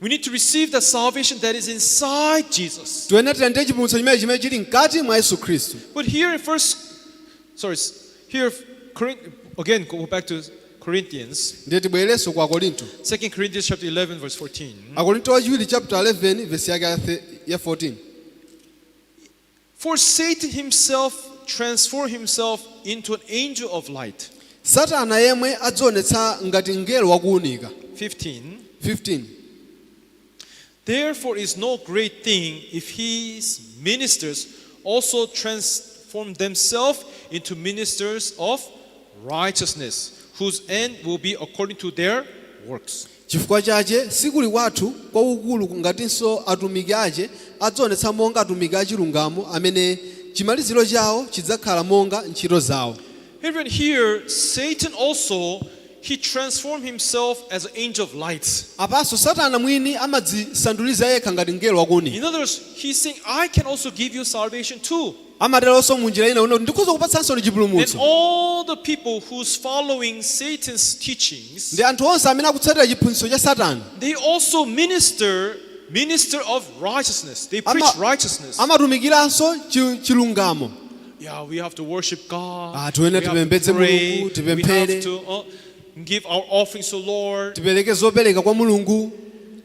We need to receive the salvation that is inside Jesus. Tiyenera tilandire chipulumutso chimene chili mkati mwa Yesu Khristu. But here in first, sorry, here, again, go back to Corinthians, Ndiye tibwererenso kwa Akorinto. 2 Corinthians chapter 11, verse 14. Akorinto wachiwiri chapter 11 verse yake ya 14. For Satan himself transformed himself into an angel of light. Satana yemwe adzionetsa ngati mngelo wakuwunika. 15. 15. Therefore is no great thing if his ministers also transform themselves into ministers of righteousness, whose end will be according to their works. Chifukwa chache sikuli kwathu kwakukulu ngatinso atumiki ache adzionetsa monga atumiki achilungamo amene chimaliziro chawo chidzakhala monga ntchito zawo. Everyone here, Satan also, he transformed himself as an angel of light. Apanso Satana mwini amadzisanduliza yekha ngati mngelo wakuunika. In other words, he's saying, "I can also give you salvation too." Amateronso munjira ina kuti ndikhoza kupatsanso And chipulumutso. all the people who's following Satan's teachings, Ndi anthu onse amene akutsatira chiphunzitso cha Satana they also minister of righteousness. They preach righteousness. Amatumikiranso chilungamo. Yeah, we have to worship God. Ah, tiyenera We have to tipembedze pray. Mulungu, We tipemphere. have to give our offerings to Lord. Tipereke zopereka kwa Mulungu.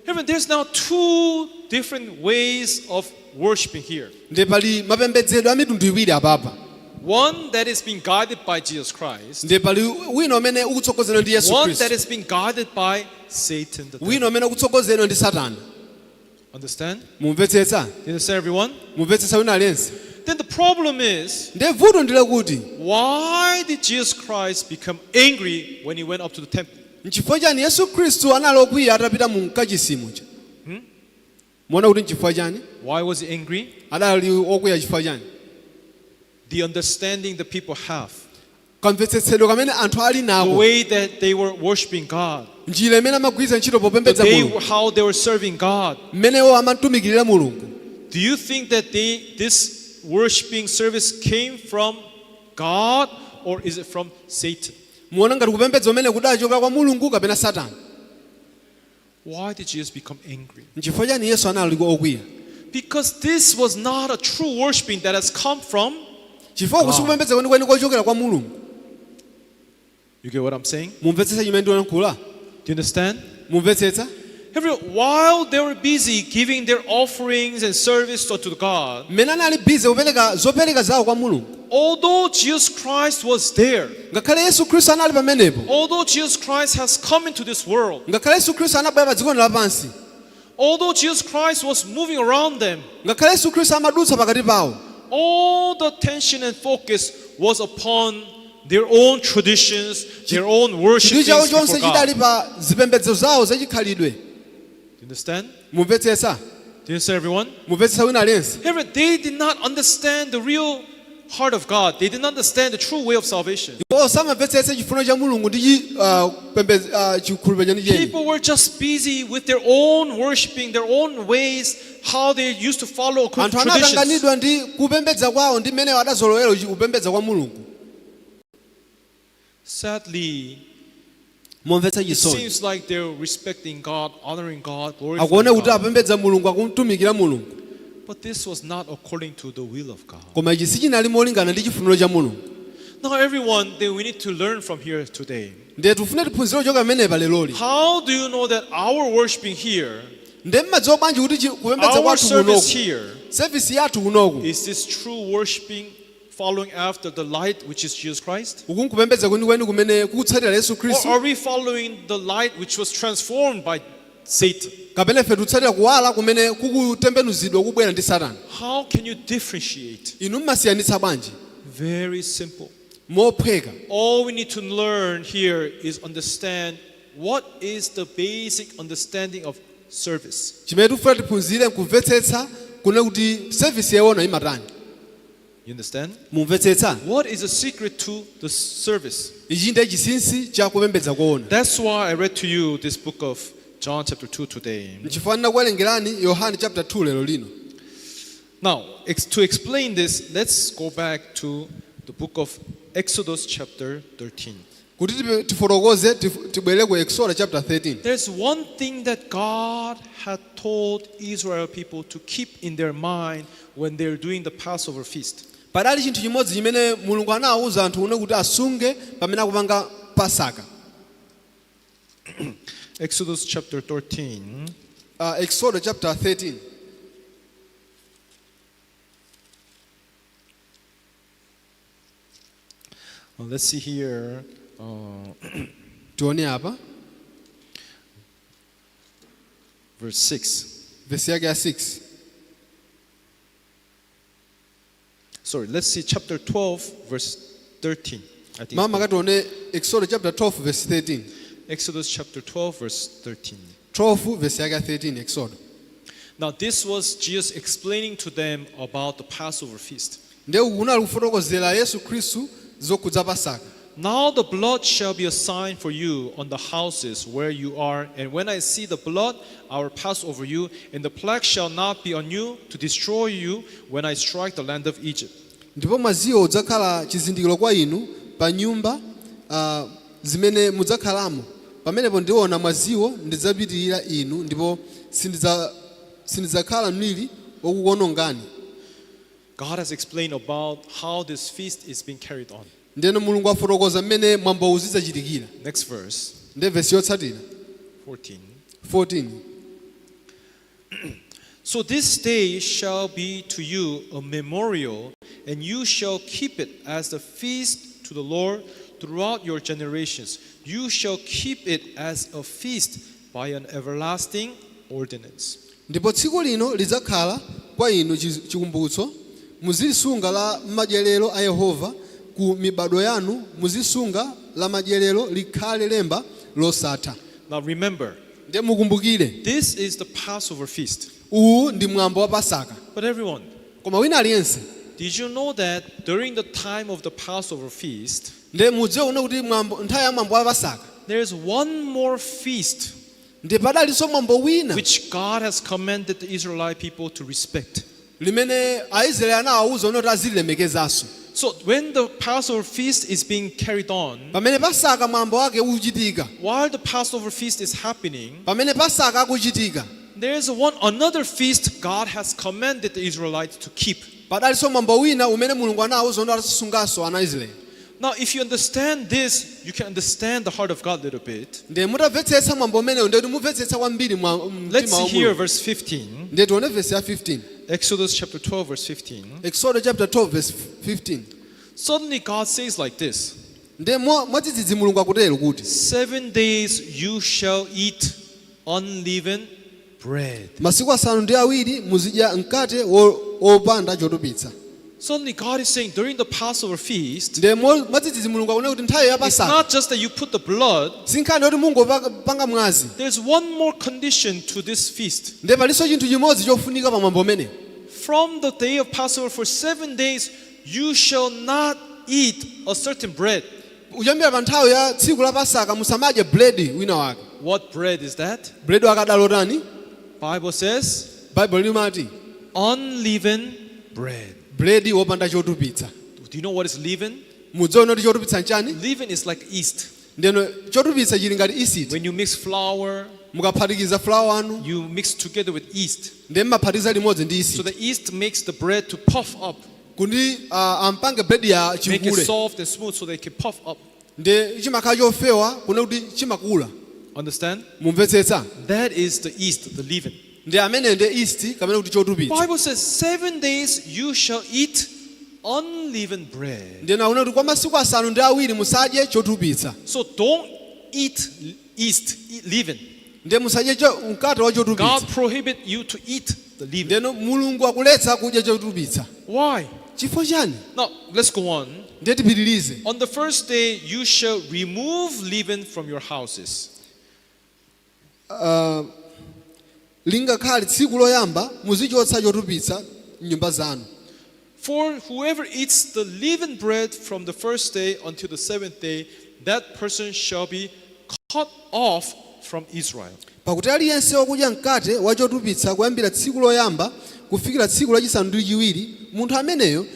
Everyone, there's now two different ways of worshiping here. Ndi pali mapembedzedwe a mitundu iwiri apapa. One that is being guided by Jesus Christ. Ndi pali wina umene ukutsogozedwa ndi Yesu One that Khristu, is being guided by Satan the devil. wina umene ukutsogozedwa ndi Satana. Understand? Mumvetsetsa? You understand, everyone? Mumvetsetsa wina aliyense? Then the problem is, Ndi vuto ndi lakuti, why did Jesus Christ become angry when he went up to the temple? Nchifukwa chani Yesu Khristu anali okwiya atapita mu mkachisimuja? Muona kuti nchifukwa chani? Why was he angry? Adali okwiya chifukwa chani? The understanding the people have, Kamvetsetsedwe kamene anthu ali the nako, way that they were worshiping God, njira imene amagwiritsa ntchito the popembedza way Mulungu, how they were serving God. mmenewo amatumikirira Mulungu. Do you think that this worshiping service came from God or is it from Satan? Muona ngati kupembedza umene kudachoka kwa Mulungu kapena Satana? Why did Jesus become angry? Nchifukwa chani Yesu anali okwiya? Because this was not a true worshiping that has come from. Chifukwa kusikupembedza kwenikweni kochokera kwa Mulungu. You get what I'm saying? Mumvetsetsa chimene ndikuyankhula? Do you understand? Mumvetsetsa? Everyone, while they were busy giving their offerings and service unto God, Mmene anali busy kupereka zopereka zawo kwa Mulungu, although Jesus Christ was there, ngakhale Yesu Khristu anali pamenepo, although Jesus Christ has come into this world, ngakhale Yesu Khristu anabwera pa dziko lapansi, although Jesus Christ was moving around them, ngakhale Yesu Khristu amadutsa pakati pawo, all the attention and focus was upon their own traditions, their own worship. Chidwi chawo Things before chonse God. chidali pa zipembedzo zawo zachikhalidwe. Do you understand? Mumvetsetsa? Do you understand, everyone? Mumvetsetsa wina aliyense? Everyone, they did not understand the real heart of God. They did not understand the true way of salvation. Iwo samamvetsetse chifuniro cha Mulungu ndi chikhulupiriro chenicheni. People were just busy with their own worshiping, their own ways, how they used to follow according Anthu to traditions. anatanganidwa ndi kupembedza kwawo ndi mmene adazolowera kupembedza kwa Mulungu. Sadly, Momvetsa it chisoni, seems like they're respecting God, honoring God, glorifying akuona kuti God. apembedza Mulungu, akumtumikira Mulungu, But this was not according to the will of God. koma ichi sichinali molingana ndi chifuniro cha Mulungu. Now, everyone, then we need to learn from here today. Ndiye tifune tiphunzire kuchoka pamenepa leroli. How do you know that our worshiping here, Ndiye mmadziwa bwanji kuti kupembedza our kwathu service kunoku, here, service yathu kunoku, is this true worshiping, following after the light, which is Jesus Christ? uku nkupembedza kwenikweni kumene kukutsatira Yesu Or Khristu, are we following the light which was transformed by Satan? kapena ife tikutsatira kuwala kumene kukutembenuzidwa kubwera ndi Satana? How can you differentiate? Inu mmasiyanitsa bwanji? Very simple. Mophweka. All we need to learn here is understand what is the basic understanding of service. Chimene tikufuna tiphunzire nkumvetsetsa kune kuti service yowona imatani. You understand? Mumvetsetsa? What is the secret to the service? Ichi ndiye chinsinsi cha kupembedza koona. That's why I read to you this book of John chapter 2 today. Nchifukwa ndinakuwerengerani Yohane chapter 2 lero lino. Now, to explain this, let's go back to the book of Exodus chapter 13. Kuti tifotokoze tibwerere ku Exodo chapter 13. There's one thing that God had told Israel people to keep in their mind when they're doing the Passover feast. Padali chinthu chimodzi chimene Mulungu anawawuza anthu une kuti asunge pamene akupanga Pasaka. Exodus chapter 13. Exodo chapter 13. Let's see here. Tione apa. Verse 6. Vesi yake ya 6. Sorry, let's see chapter 12, verse 13. I think. Mama katione Exodo chapter 12 verse 13. Exodus chapter 12, verse 13. 12 verse yake ya 13, Exodo. Now, this was Jesus explaining to them about the Passover feast. Ndiye uku kunali kufotokozera Yesu Khristu zokhudza Pasaka. Now the blood shall be a sign for you on the houses where you are, and when I see the blood, I will pass over you, and the plague shall not be on you to destroy you when I strike the land of Egypt. Ndipo mwaziwo udzakhala chizindikiro kwa inu pa nyumba zimene mudzakhalamo. Pamenepo ndiona mwaziwo, ndidzapitirira inu, ndipo sindidzakhala mliri wokukuonongani. God has explained about how this feast is being carried on. Ndeno Mulungu afotokoza mmene mwambo uzidzachitikira. Next verse, Ndiye vesi yotsatira. 14. 14. So this day shall be to you a memorial, and you shall keep it as the feast to the Lord throughout your generations. You shall keep it as a feast by an everlasting ordinance. Ndipo tsiku lino lidzakhala kwa inu chikumbutso, muzilisunga la madyerero a Yehova ku mibado yanu, muzisunga la madyerero likhale lemba losatha. Now remember, Ndiye mukumbukire, this is the Passover feast. Uwu ndi mwambo wa Pasaka. But everyone, Koma wina aliyense, did you know that during the time of the Passover feast, ndiye mudziwe kuno kuti mwambo nthawi ya mwambo wa Pasaka, there's one more feast ndi padalinso mwambo wina which God has commanded the Israelite people to respect? Limene Aisraeli anawawuza kuti azililemekezanso. So when the Passover feast is being carried on, Pamene Pasaka mwambo wake ukuchitika, while the Passover feast is happening, pamene Pasaka akuchitika, there's one another feast God has commanded the Israelites to keep. Padalinso mwambo wina umene Mulungu anawawuza kuti azisunganso ana Israeli. Now, if you understand this, you can understand the heart of God a little bit. Ndiye mutamvetsetsa mwambo umenewu, ndiye kuti mumvetsetsa kwambiri Let's mtima see wa here Mulungu. verse 15. Ndiye tione vesi ya 15. Exodus chapter 12, verse 15. Exodus chapter 12 verse 15. Suddenly God says like this: Ndiye mwadzidzidzi Mulungu akutero kuti, 7 days you shall eat unleavened bread. Masiku 7 muzidya mkate wopanda chotupitsa. Suddenly God is saying during the Passover feast, Ndiye mwadzidzidzi Mulungu akunena kuti nthawi ya it's Pasaka, not just that you put the blood, si nkhani yoti mungopanga mwazi. There's one more condition to this feast. Ndiye palinso chinthu chimodzi chofunika pa mwambo umenewu. From the day of Passover for 7 days, you shall not eat a certain bread. Kuyambira pa nthawi ya tsiku la Pasaka musamadye buledi wina wake. What bread is that? Buledi wake adalotani? Bible says Baibulo limati unleavened bread. Buledi wopanda chotupitsa. Do you know what is leaven? Mudziona kuti chotupitsa nchani? Leaven is like yeast. Ndeno chotupitsa chili ngati yeast. When you mix flour, Mukaphatikiza fulawa wanu, you mix together with yeast. Ndiye mmaphatikiza limodzi ndi So yeast the yeast makes the bread to puff up, kuti ampange buledi ya make it chikule. Soft and smooth so they can puff up. Ndiye chimakhala chofewa kuna kuti chimakula. Understand? Mumvetsetsa? That is the yeast, the leaven. Ndi amene ndiye yeast kapena kuti chotupitsa. Bible says 7 days you shall eat unleavened bread. Ndiye nakuona kuti kwa masiku 7 musadye chotupitsa. So don't eat yeast, eat leaven. Ndiye musadye mkate wa chotupitsa. God prohibit you to eat the leaven. Ndiyeno Mulungu akuletsa kudya chotupitsa. Why? Chifukwa chani? Now let's go on. Ndiye tipitirize. On the first day you shall remove leaven from your houses. Lingakhale tsiku loyamba muzichotsa chotupitsa mnyumba zanu. For whoever eats the leavened bread from the first day until the seventh day, that person shall be cut off from Israel. Pakuti aliyense wakudya mkate wa chotupitsa kuyambira tsiku loyamba kufikira tsiku lachisanu ndi chiwiri, munthu ameneyo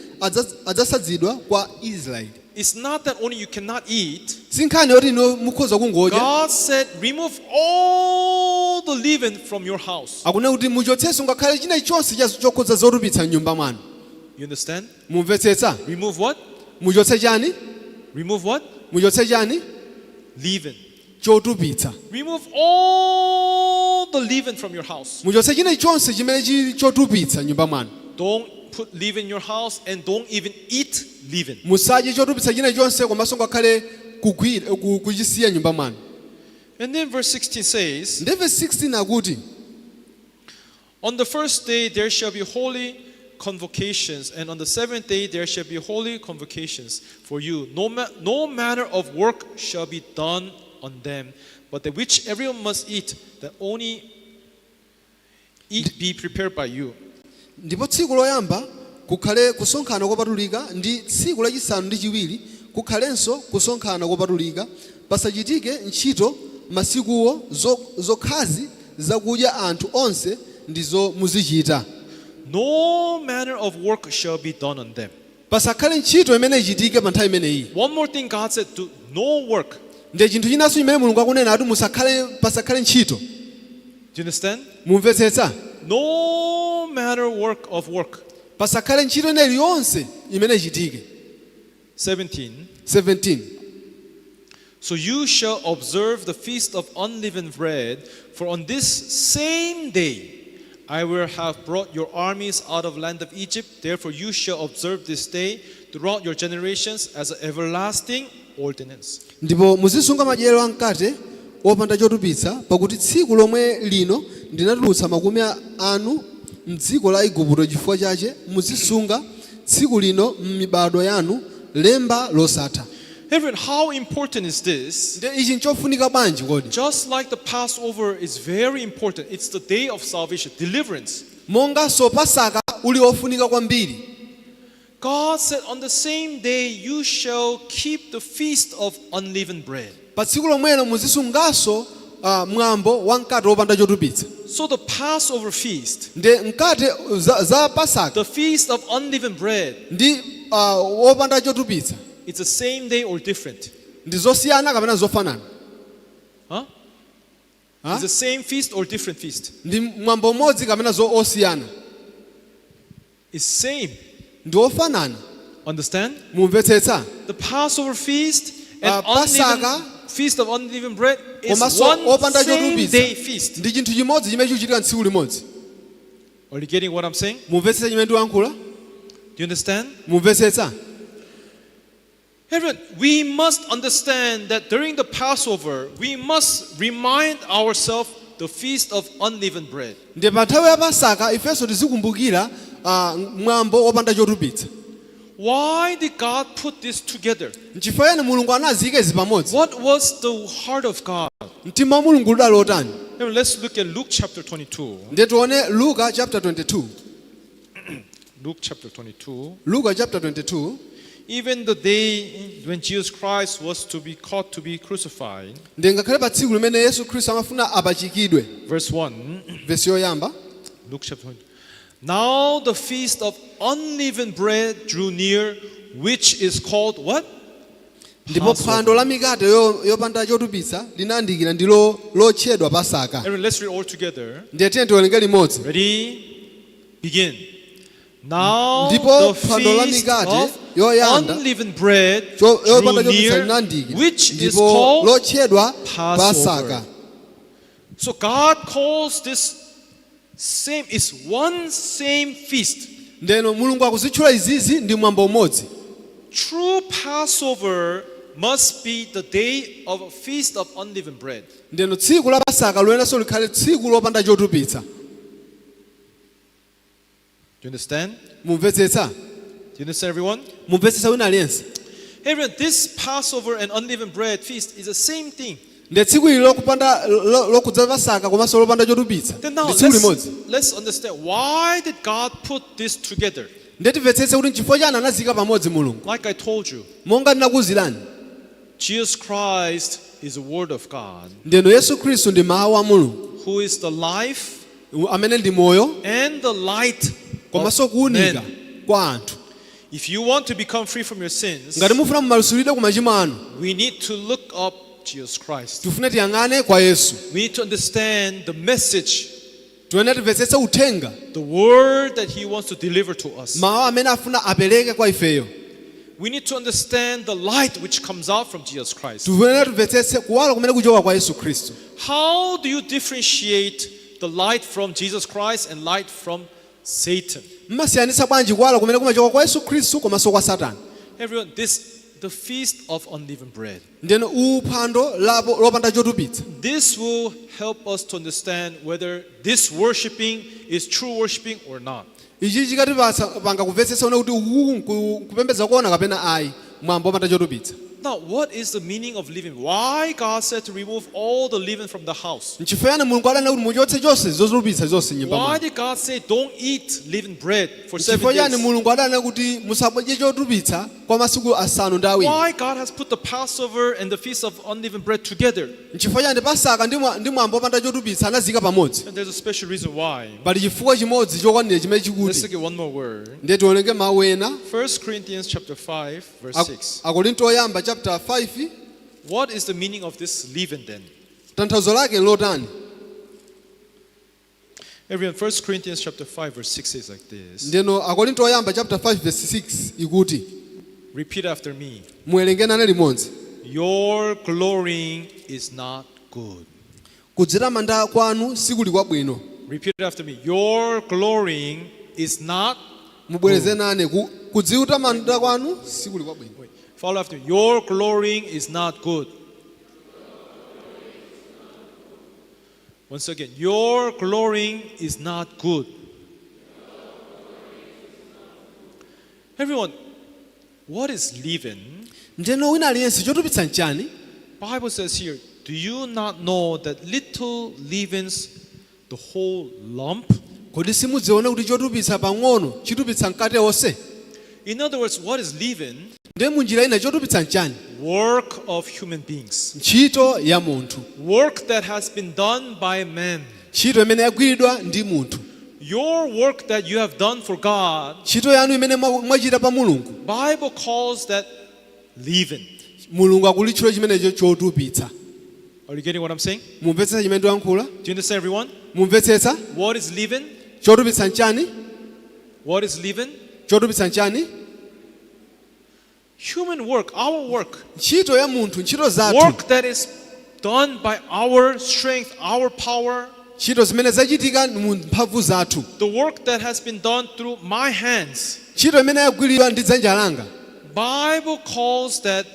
adzasadzidwa kwa Israeli. It's not that only you cannot eat. Si nkhani yoti inu mukhoza kungodya. God said, remove all the leaven from your house. Akunena kuti muchotsenso ngakhale china chonse chokhudza zotupitsa mnyumba mwanu. You understand? Mumvetsetsa? Remove what? Muchotse chani? Remove what? Muchotse chani? Leaven. Chotupitsa. Remove all the leaven from your house. Muchotse china chonse chimene chili chotupitsa mnyumba mwanu. Don't put leaven in your house and don't even eat leaven. Musadye chotupitsa china chonse komanso ngakhale kugwira kuchisiya nyumba mwanu. And then verse 16 says, Ndiye verse 16 akuti, On the first day there shall be holy convocations, and on the seventh day there shall be holy convocations for you. No manner of work shall be done on them, but that which everyone must eat, that only eat be prepared by you. Ndipo tsiku loyamba kukhale kusonkhana kopatulika, ndi tsiku lachisanu ndi chiwiri Kukhalenso kusonkhana kopatulika, pasachitike ntchito masikuwo. Zokhazi zakudya anthu onse ndizo muzichita. No manner of work shall be done on them. Pasakhale ntchito imene ichitike pa nthawi imeneyi. One more thing God said, do no work. Ndiye chinthu chinanso chimene Mulungu akunena ati musakhale, pasakhale ntchito. Do you understand? Mumvetsetsa? No manner work of work. Pasakhale ntchito ina iliyonse imene ichitike. 17. 17. So you shall observe the feast of unleavened bread, for on this same day I will have brought your armies out of land of Egypt. Therefore you shall observe this day throughout your generations as an everlasting ordinance. Ndipo muzisunga madyerero a mkate wopanda chotupitsa, pakuti tsiku lomwe lino ndinatulutsa makumi anu mdziko la Igupto. Chifukwa chache muzisunga tsiku lino m'mibado yanu, lemba losatha. Everyone, how important is this? Ndiye ichi nchofunika bwanji kodi? Just like the Passover is very important, it's the day of salvation, deliverance. Monganso Pasaka uli ofunika kwambiri. God said, on the same day you shall keep the feast of unleavened bread. Pa tsiku lomwelo muzisunganso mwambo wa mkate wopanda chotupitsa. So the Passover feast, Ndiye mkate za Pasaka, the feast of unleavened bread, ndi wopanda chotupitsa, it's the same day or different? Ndi zosiyana kapena zofanana? Huh? Huh? It's the same feast or different feast? Ndi mwambo umodzi kapena zo osiyana? It's same. Ndi ofanana. Understand? Mumvetsetsa? The Passover feast and Pasaka, feast of unleavened bread is komanso one opanda same chotupitsa, day feast. ndi chinthu chimodzi chimene chikuchitika tsiku limodzi. Are you getting what I'm saying? Mumvetsetsa chimene ndikuyankhula? Do you understand? Mumvetsetsa? Everyone, we must understand that during the Passover, we must remind ourselves the feast of unleavened bread. Ndi pa nthawi ya Pasaka ifenso tizikumbukira mwambo wopanda chotupitsa. Why did God put this together? Nchifukwa chani Mulungu anaziyika izi pamodzi? What was the heart of God? Mtima wa Mulungu udali otani? Everyone, let's look at Luke chapter 22. Ndiye tione Luka chapter 22. Luke chapter 22. Luka chapter 22. Even the day when Jesus Christ was to be caught to be crucified, Ndiye ngakhale pa tsiku limene Yesu Khristu amafuna apachikidwe, verse 1, vesi yoyamba. Luke chapter 22. Now the feast of unleavened bread drew near, which is called what? Ndipo Passover. phwando la mikate yopanda chotupitsa linayandikira, ndilo lotchedwa Pasaka. Everyone, let's read all together. Ndiye tiye tiwerenge limodzi. Ready? Begin. Now Ndipo the phwando la feast mikate of yoyanda unleavened bread drew yopanda chotupitsa near, linayandikira, which is ndipo called lotchedwa Passover. Pasaka. So God calls this same, it's one same feast. Ndeno Mulungu akuzitchula izizi ndi mwambo umodzi. True Passover must be the day of a feast of unleavened bread. Ndeno tsiku la Pasaka loyenanso likhale tsiku lopanda chotupitsa. Do you understand? Mumvetsetsa? Do you understand, everyone? Mumvetsetsa wina aliyense? Everyone, this Passover and unleavened bread feast is the same thing. Ndiye tsiku ili lokupanda lokudza Pasaka komanso lopanda chotupitsa Then now ndi tsiku limodzi. let's understand, why did God put this together? Ndiye timvetsetse kuti nchifukwa chani anaziyika pamodzi Mulungu. Like I told you, Monga ndinakuwuzirani, Jesus Christ is the Word of God, ndeno Yesu Khristu ndi mawu a Mulungu, who is the life amene ndi moyo and the light komanso of kuwunika men. kwa anthu. If you want to become free from your sins, Ngati mufuna mumasulidwe ku machimo anu, we need to look up Jesus Christ. tifune tiyang'ane kwa Yesu. We need to understand the message, Tiyenera timvetsetse uthenga, the word that He wants to deliver to us. mawu amene afuna apereke kwa ifeyo. We need to understand the light which comes out from Jesus Christ. Tiyenera timvetsetse kuwala kumene kuchoka kwa Yesu Khristu. How do you differentiate the light from Jesus Christ and light from Satan? Mmasiyanitsa bwanji kuwala kumene kumachoka kwa Yesu Khristu komanso kwa Satana? Everyone, this the feast of unleavened bread. Ndeno uphwando lopanda chotupitsa, This will help us to understand whether this worshiping is true worshiping or not. Ichi chikatipasa panga kumvetsetsa une kuti uku kupembedza kuona kapena ayi, mwambo wopanda chotupitsa. Now, what is the meaning of leaven? Why God said to remove all the leaven from the house? Nchifukwa chani Mulungu adanena kuti muchotse chonse zotupitsa zonse m'nyumba Why mwanu? did God say don't eat leavened bread for 7 Nchifukwa chani days? Mulungu adanena kuti musadye chotupitsa kwa masiku 7? Why God has put the Passover and the Feast of Unleavened Bread together? Nchifukwa chani Pasaka ndi mwa- ndi mwambo wopanda chotupitsa anaziyika pamodzi? And there's a special reason why. Pali chifukwa chimodzi chokwanira chimene Let's chikuti look at one more word. ndiye tiwerenge mawu ena. 1 Corinthians chapter 5, verse 6. Akorinto oyamba chapter 5. What is the meaning of this leaven then? Tanthauzo lake lotani? Everyone, 1 Corinthians chapter 5, verse 6 says like this. Ndeno Akorinto oyamba chapter 5 verse 6 ikuti, Repeat after me. muwerenge nane limodzi. Your glorying is not good. Kudzitamanda kwanu sikuli kwabwino. Repeat after me. Your glorying is not. Mubwereze nane kudzitamanda kwanu sikuli kwabwino. Wait, follow after me. Your glorying is not good. Once again, your glorying is not good. Everyone, what is leaven? Ndeno wina aliyense, chotupitsa nchani? Bible says here, do you not know that little leavens the whole lump? Kodi simudziona kuti chotupitsa pang'ono chitupitsa mkate wonse? In other words, what is leaven? Ndiye munjira ina, chotupitsa nchani? Work of human beings. Ntchito ya munthu. Work that has been done by man. Ntchito imene yagwiridwa ndi munthu. Your work that you have done for God, Ntchito yanu imene mwachita pa Mulungu, Bible calls that leaven. Mulungu akulitchula chimenecho chotupitsa. Are you getting what I'm saying? Mumvetsetsa chimene ndikuyankhula? Do you understand, everyone? Mumvetsetsa? What is leaven? Chotupitsa nchani? What is leaven? Chotupitsa nchani? Human work, our work. Ntchito ya munthu, ntchito zathu. Work that is done by our strength, our power. Ntchito zimene zachitika mu mphamvu zathu. The work that has been done through my hands. Ntchito imene yagwiridwa ndi dzanja langa. Bible calls that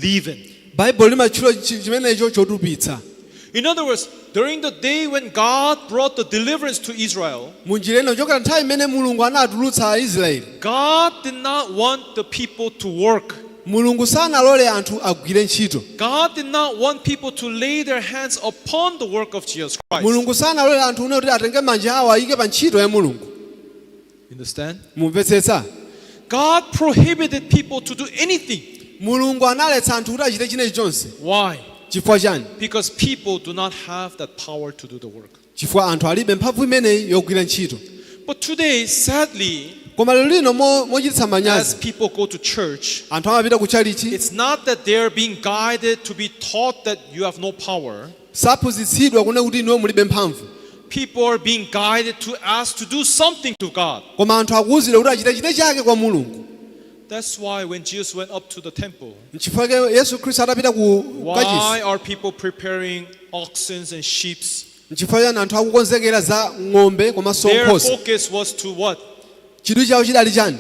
leaven. Baibulo limatchula chimenecho chotupitsa. In other words, during the day when God brought the deliverance to Israel, Munjira ino, chokera nthawi imene Mulungu anatulutsa Aisraeli, God did not want the people to work. Mulungu sanalole anthu agwire ntchito. God did not want people to lay their hands upon the work of Jesus Christ. Mulungu sanalole anthu une kuti atenge manja awo ayike pa ntchito ya Mulungu. You understand? Mumvetsetsa? God prohibited people to do anything. Mulungu analetsa anthu kuti achite chinechi chonse. Why? Chifukwa chani? Because people do not have that power to do the work. Chifukwa anthu alibe mphamvu imeneyi yogwira ntchito. But today, sadly, Koma lero lino, mochititsa as manyazi, people go to church, anthu amapita ku chalichi, it's not that they're being guided to be taught that you have no power. Saphunzitsidwa kunena kuti inuyo mulibe mphamvu. People are being guided to ask to do something to God. Koma anthu akuwuzidwa kuti achite chine chake kwa Mulungu. That's why when Jesus went up to the temple, Nchifukwa chake Yesu Khristu atapita ku why kachisi, are people preparing oxen and sheep? Nchifukwa chani anthu akukonzekera za ng'ombe komanso Their nkhosa? focus was to what? Chidwi chawo chidali chani?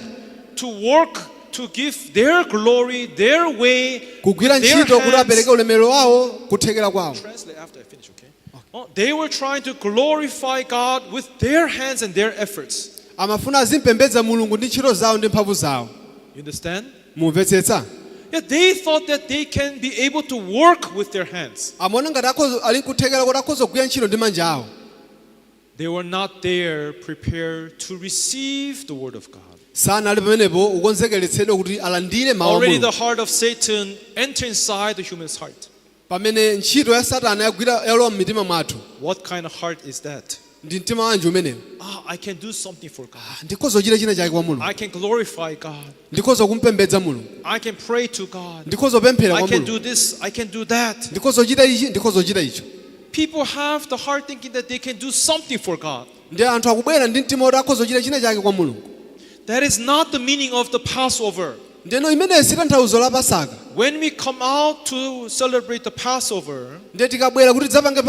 To work, to give their glory, their way, Kugwira their ntchito kuti hands. apereke ulemerero wawo, kuthekera kwawo. Translate after I finish, okay? Oh, they were trying to glorify God with their hands and their efforts. Amafuna azimpembedza Mulungu ndi ntchito zawo ndi mphamvu zawo. You understand? Mumvetsetsa? Yeah, they thought that they can be able to work with their hands. Amaona ngati ali nkuthekera kuti akhoza kugwira ntchito ndi manja awo. They were not there prepared to receive the word of God. Sanali pamenepo ukonzekeretsedwa kuti alandire mawu a Already Mulungu. the heart of Satan entered inside the human's heart. Pamene ntchito ya Satana yagwira yalowa m'mitima mwathu. What kind of heart is that? Ndi mtima wanji umenewo? Ah, I can do something for God. Ah, ndikhoza kuchita china chake kwa Mulungu. I can glorify God. Ndikhoza kumpembedza Mulungu. I can pray to God. Ndikhoza kupemphera I kwa can Mulungu. do this. I can do that. Ndikhoza kuchita ichi, ndikhoza kuchita icho. People have the heart thinking that they can do something for God. Ndi anthu akubwera ndi mtima woti akhoza kuchita china chake kwa Mulungu. That is not the meaning of the Passover. Ndeno imeneyi si tanthauzo la Pasaka. When we come out to celebrate the Passover, Ndiye tikabwera kuti tidzapange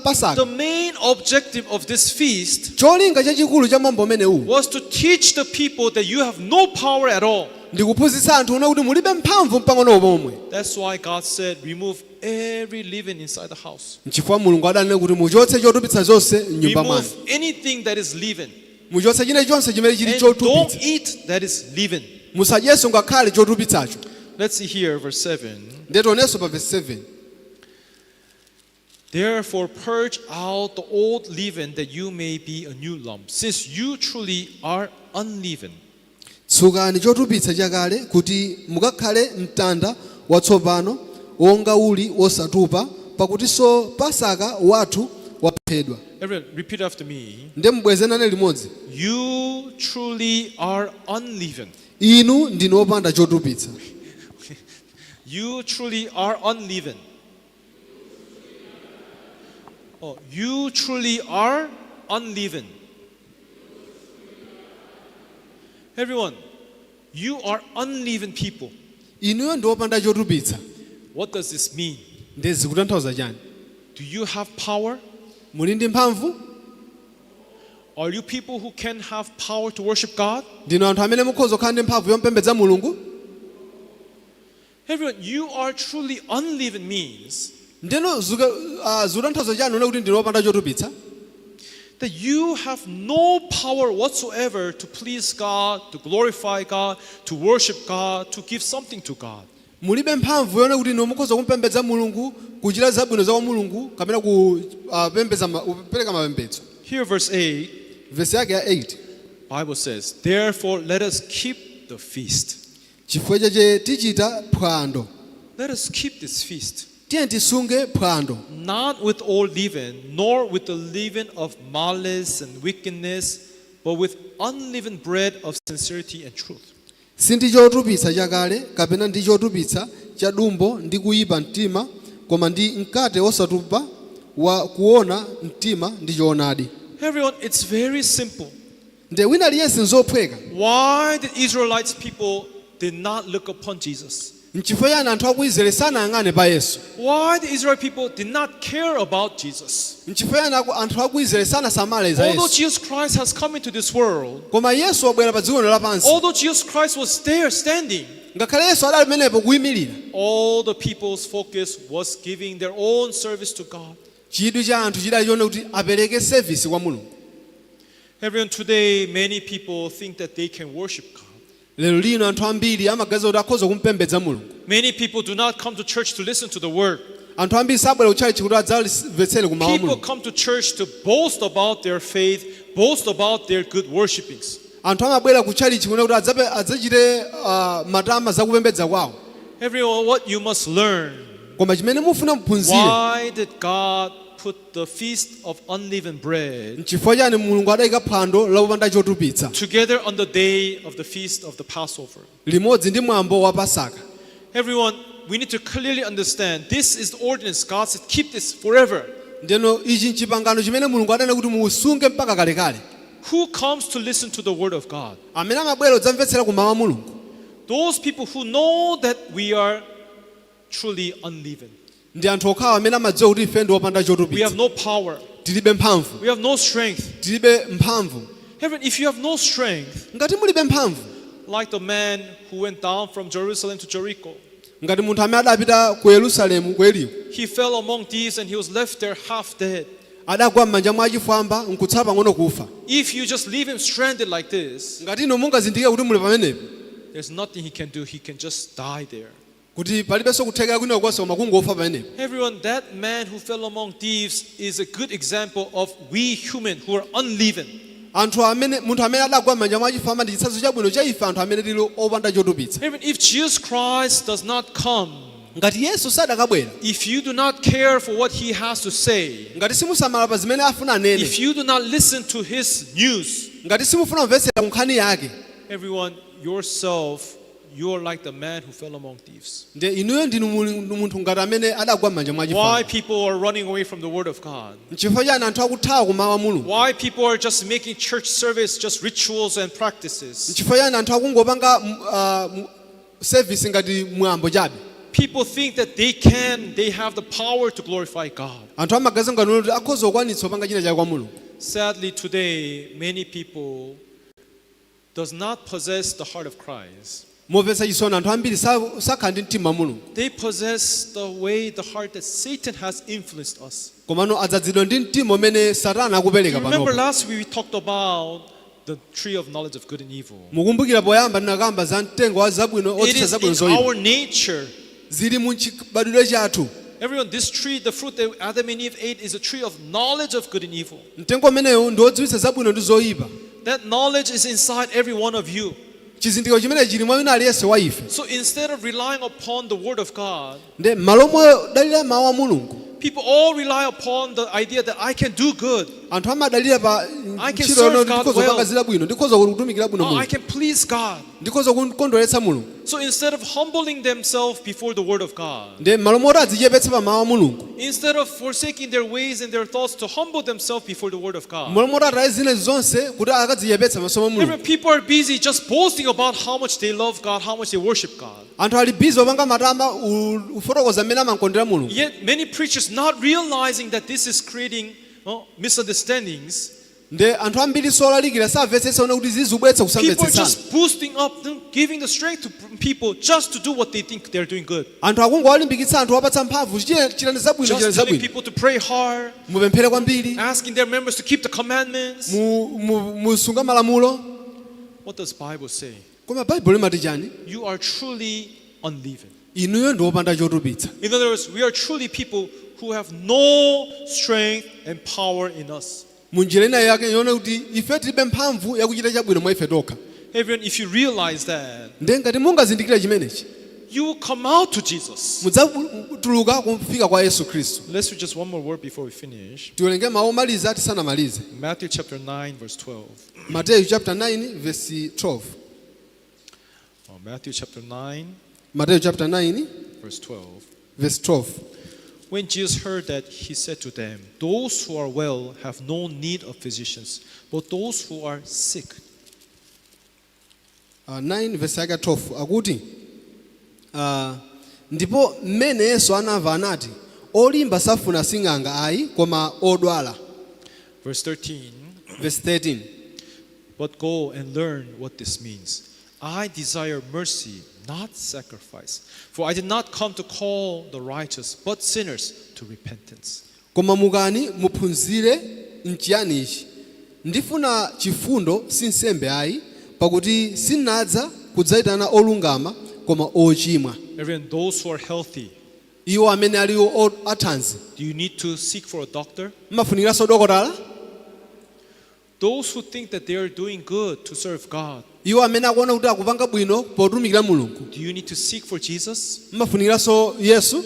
Pasaka, the main objective of this feast cholinga chachikulu cha mwambo umenewu was to teach the people that you have no power at all. Ndikuphunzitsa anthu una kuti mulibe mphamvu mpang'ono pomwe. That's why God said, remove every leaven inside the house. Nchifukwa Mulungu adanena kuti muchotse chotupitsa zonse m'nyumba mwanu. Remove anything that is leaven. Muchotse china chonse chimene chili And don't chotupitsa. eat that is leaven. Musadyenso ngakhale chotupitsacho. Let's see here, verse 7. Ndiye tionenso pa verse 7. Therefore, purge out the old leaven that you may be a new lump, since you truly are unleavened. Tsukani chotupitsa chakale kuti mukakhale mtanda watsopano wonga uli wosatupa, pakutinso pasaka wathu waphedwa. Everyone, repeat after me. Ndiye mubweze limodzi. You truly are unleavened. Inu ndinu wopanda chotupitsa. You truly are unleavened. Oh, you truly are unleavened. Everyone, you are unleavened people. Inuyo ndi wopanda chotupitsa. What does this mean? Ndiye zikutanthauza chani? Do you have power? Muli ndi mphamvu? Are you people who can have power to worship God? Ndinu anthu amene mukhoza kukhala ndi mphamvu yompembedza Mulungu? Everyone, you are truly unleavened means Ndeno zikutanthauza chani une kuti ndinu wopanda chotupitsa? That you have no power whatsoever to please God, to glorify God, to worship God, to give something to God. Mulibe mphamvu yone kuti inu mukhoza kumpembedza Mulungu, kuchita zabwino za kwa Mulungu, kapena kupereka mapembedzo. Here, verse 8, Vesi yake ya 8. Bible says, "Therefore, let us keep the feast." Chifukwa chache tichita phwando. Let us keep this feast, Tiye tisunge phwando, not with old leaven, nor with the leaven of malice and wickedness, but with unleavened bread of sincerity and truth. Si ndi chotupitsa chakale kapena ndi chotupitsa cha dumbo ndi kuyipa mtima, koma ndi mkate wosatupa wa kuona mtima ndi choonadi. Everyone, it's very simple. Nde wina aliyense nzophweka. Why did Israelites people did not look upon Jesus? Nchifukwa chani anthu aku Israeli sanayang'ane pa Yesu? Why the Israel people did not care about Jesus? Nchifukwa chani anthu aku Israeli sanasamale za Although Yesu? Jesus Christ has come into this world, Koma Yesu wabwera pa dziko lino lapansi, although Jesus Christ was there standing, ngakhale Yesu adali pamenepo kuyimirira, all the people's focus was giving their own service to God. Chidwi cha anthu chidali chone kuti apereke service kwa Mulungu. Everyone, today many people think that they can worship God. Lero lino anthu ambiri amaganiza kuti akhoza kumpembedza Mulungu. Many people do not come to church to listen to the word. Anthu ambiri sabwera kutchalitchi kuti adzamvetsere ku mawu a People Mulungu. come to church to boast about their faith, boast about their good worshipings. Anthu amabwera kutchalitchi kuna kuti adzachite matama zakupembedza kwawo. Everyone, what you must learn. Koma chimene mufuna muphunzire, Why did God put the feast of unleavened bread nchifukwa chani Mulungu adayika phwando lopanda chotupitsa together on the day of the feast of the Passover? Limodzi ndi mwambo wa Pasaka? Everyone, we need to clearly understand this is the ordinance. God said, keep this forever. Ndeno ichi nchipangano chimene Mulungu adanena kuti muusunge mpaka kalekale. Who comes to listen to the word of God? Amene amabwera kudzamvetsera ku mawu a Mulungu, Those people who know that we are truly unleavened. Ndi anthu okhawo amene amadziwa kuti ife ndi opanda We chotupitsa. have no power. Tilibe mphamvu. We have no strength. Tilibe mphamvu. Everyone, if you have no strength, Ngati mulibe mphamvu, like the man who went down from Jerusalem to Jericho, ngati munthu amene adapita ku Yerusalemu ku Yeriko, he fell among thieves and he was left there half dead. Adagwa m'manja mwa achifwamba nkutsala pang'ono kufa. If you just leave him stranded like this, Ngati inu mungazindikire kuti muli pamenepo, there's nothing he can do. He can just die there. Kuti palibenso kuthekera kwina konse koma kungofa pamenepo. Everyone, that man who fell among thieves is a good example of we human who are unleavened. Anthu amene munthu amene adagwa m'manja mwa achifwamba ndi chitsanzo chabwino cha ife anthu amene tili opanda chotupitsa. Even if Jesus Christ does not come, Ngati Yesu sadakabwera, if you do not care for what he has to say, ngati simusamala pa zimene afuna anene, if you do not listen to his news, ngati simufuna kumvetsera ku nkhani yake, everyone, yourself, you are like the man who fell among thieves. Ndiye inuyo ndinu munthu ngati amene adagwa m'manja mwa Why achifwamba. people are running away from the word of God? Nchifukwa chani anthu akuthawa kumawu a Mulungu? Why people are just making church service just rituals and practices? Nchifukwa chani anthu akungopanga service ngati mwambo chabe? People think that they have the power to glorify God. Anthu amaganiza ngati kuti akhoza kukwanitsa kupanga china chake kwa Mulungu. Sadly, today, many people does not possess the heart of Christ. Momvetsa chisoni anthu ambiri sakhala ndi mtima wa Mulungu. They possess the way, the heart that Satan has influenced us. Komano adzazidwa ndi mtima umene Satana akupereka You remember panopo. last week we talked about the tree of knowledge of good and evil. Mukumbukira poyamba ndinakamba za mtengo wa zabwino It otsutsa is zabwino in zoyipa. our nature. Zili mu chibadwidwe chathu. Everyone, this tree, the fruit that Adam and Eve ate, is a tree of knowledge of good and evil. Mtengo umenewu ndi wodziwitsa zabwino ndi zoyipa. That knowledge is inside every one of you. Chizindikiro chimene chili mwa wina aliyense wa ife. So instead of relying upon the word of God, Nde m'malo modalira mawu a Mulungu, people all rely upon the idea that I can do good. Anthu amadalira pa I can ntchito serve yonoti God ndikhoza well. kupanga zilabwino, ndikhoza kutumikira bwino Oh, I Mulungu, can please God. Ndikhoza kukondweretsa Mulungu. So instead of humbling themselves before the word of God, Nde m'malo moti adzichepetse pa mawu a Mulungu, instead of forsaking their ways and their thoughts to humble themselves before the word of God, m'malo moti ataye zina zonse kuti akadzichepetsa pamaso pa Mulungu, every people are busy just boasting about how much they love God, how much they worship God. Anthu ali busy opanga matama ufotokoza mmene amakondera Mulungu. Yet many preachers not realizing that this is creating misunderstandings. Nde anthu ambiri solalikira samvetsetsa ona kuti zizibweretsa People are kusamvetsetsana. just boosting up, them, giving the strength to people just to do what they think they're doing good. Anthu akungowalimbikitsa anthu wapatsa mphamvu chitani zabwino, chitani Just telling zabwino, people to pray hard, mupemphere kwambiri, asking their members to keep the commandments. Musunga malamulo. What does Bible say? Koma Baibulo limati chani? You are truly unleavened. Inuyo ndi wopanda chotupitsa. In other words, we are truly people who have no strength and power in us. Munjira ina yake yona kuti ife tilibe mphamvu yakuchita chabwino mwa ife tokha. Everyone, if you realize that, Nde ngati mungazindikire chimenechi, you will come out to Jesus. Mudzatuluka kufika kwa Yesu Khristu. Let's read just one more word before we finish. Tiwerenge mawu omaliza tisanamalize. Matthew chapter 9, verse 12. Mateyu chapter 9 verse 12. Oh, Matthew chapter 9, Mateyu chapter 9 verse 12. Verse 12. When Jesus heard that, he said to them, "Those who are well have no need of physicians, but those who are sick." 9 verse yake 12 akuti ndipo mmene Yesu anamva anati olimba safuna sing'anga ayi koma odwala. Verse 13. Verse 13. But go and learn what this means. I desire mercy, not sacrifice. For I did not come to call the righteous, but sinners to repentance. Koma mukani muphunzire nchiyani ichi ndifuna chifundo si nsembe ayi pakuti sindinadza kudzayitana olungama koma ochimwa. Everyone, those who are healthy, Iwo amene ali athanzi, do you need to seek for a doctor? Mmafunikiranso dokotala? Those who think that they are doing good to serve God, Iwo amene akuona kuti akupanga bwino potumikira Mulungu, do you need to seek for Jesus? Mmafunikiranso Yesu?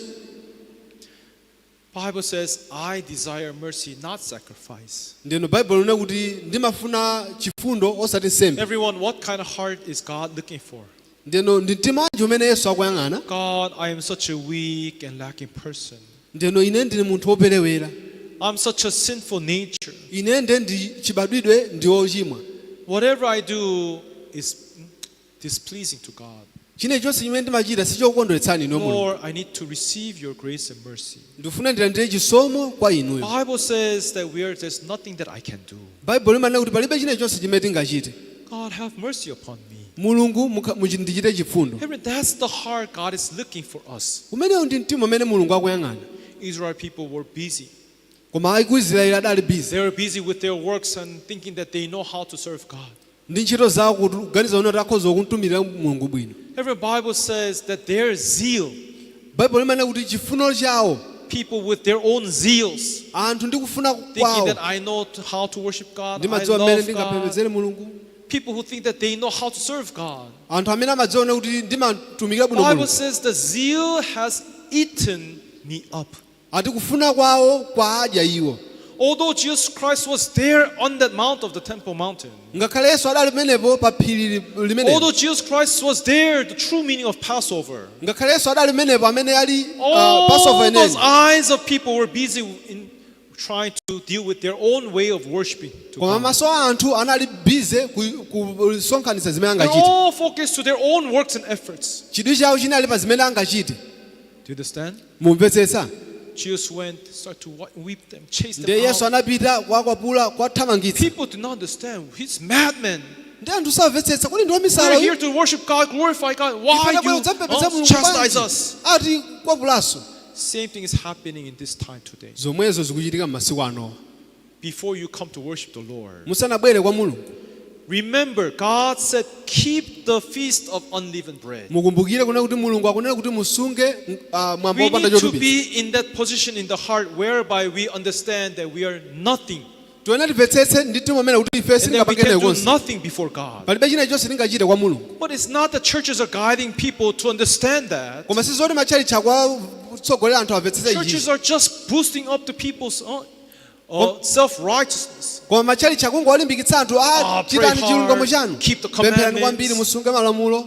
Bible says, "I desire mercy, not sacrifice." Ndino Baibulo lina kuti ndimafuna chifundo osati nsembe. Everyone, what kind of heart is God looking for? Ndino ndi mtima wanji umene Yesu akuyang'ana? God, I am such a weak and lacking person. Ndino ine ndine munthu woperewera. I'm such a sinful nature. Ine nde ndi chibadwidwe ndi wochimwa. Whatever I do is displeasing to God. Chilichonse chimene ndimachita sichokondweretsani inu Mulungu. Lord, I need to receive your grace and mercy. Ndifuna ndilandire chisomo kwa inuyo. Bible says that there's nothing that I can do. Baibulo limanena kuti palibe chilichonse chimene tingachite. God, have mercy upon me. Mulungu ndichite chifundo. Everyone, that's the heart God is looking for us. Umenewu ndi mtima umene Mulungu akuyang'ana. Israel people were busy. Koma aku Israeli adali busy. They were busy with their works and thinking that they know how to serve God. Ndi ntchito zawo kuti kuganiza kuti akhoza kumtumikira Mulungu bwino. Every Bible says that their zeal, Baibulo limanena kuti chifuno chawo, people with their own zeals, anthu ndi kufuna thinking kwawo, that I know how to worship God, I ndimadziwa mmene love God. ndingapembedzere Mulungu. People who think that they know how to serve God. Anthu amene amadziona kuti ndimatumikira bwino Bible Mulungu. says the zeal has eaten me up. Ati kufuna kwawo kwaadya iwo. Although Jesus Christ was there on that mount of the temple mountain, Ngakhale Yesu adali pamenepo pa phiri limenelo, although Jesus Christ was there, the true meaning of Passover, ngakhale Yesu adali pamenepo amene ali all Passover those inene, eyes of people were busy in trying to deal with their own way of worshiping to koma God. maso a anthu anali busy kusonkhanitsa zimene They angachite. all focused to their own works and efforts. Chidwi chawo chinali pa zimene angachite. Do you understand? Mumvetsetsa? Jesus went, started to whip them, chase Ndiye them Yesu out. anapita kwakwapula kwathamangitsa. People do not understand. He's madman. Ndi anthu samvetsetsa kuti ndi We're wamisala here to worship God, glorify God. Why you kudzapembedza Mulungu chastise bwanji? us? Ati kwapulanso. Same thing is happening in this time today. Zomwezo zikuchitika m'masiku anowa. Before you come to worship the Lord, Musanabwere kwa Mulungu, Remember, God said, keep the feast of unleavened bread. Mukumbukire kunena kuti Mulungu akunena kuti musunge mwambo We wopanda need to chotupitsa. be in that position in the heart whereby we understand that we are nothing Tiyenera timvetsetse ndi mtima umene kuti ife and that we sitingapange can do konse. nothing before God. Palibe china chonse tingachite kwa Mulungu. But it's not that churches are guiding people to understand that. Koma sizoti matchalitchi akuwatsogolera anthu amvetsetse Churches ichi. are just boosting up the people's self righteousness. Koma matchalitchi akungowalimbikitsa anthu, Ah, pray chitani chilungamo hard, chanu, keep the pempherani commandments. kwambiri, musunge malamulo.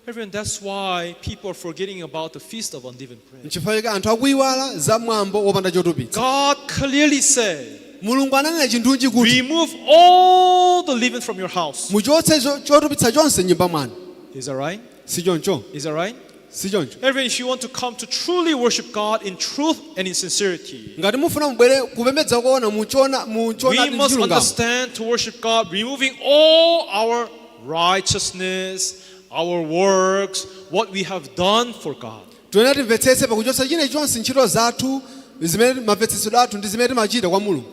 Everyone, that's why people are forgetting about the feast of unleavened bread. Nchifukwa chake anthu akuyiwala za mwambo wopanda chotupitsa. God clearly said, Mulungu ananena chindunji kuti remove all the leaven from your house. muchotse chotupitsa chonse m'nyumba mwanu. Is that right? Si choncho? Is that right? Si choncho? Everyone, if you want to come to truly worship God in truth and in sincerity, Ngati mufuna mubwere kupembedza kuona muchona muchona we ndi must chilungamo, understand to worship God, removing all our righteousness, our works, what we have done for God. Tiyenera timvetsetse pakuchotsa china chonse, ntchito zathu, zimene mamvetsetsedwe athu ndi zimene timachita kwa Mulungu.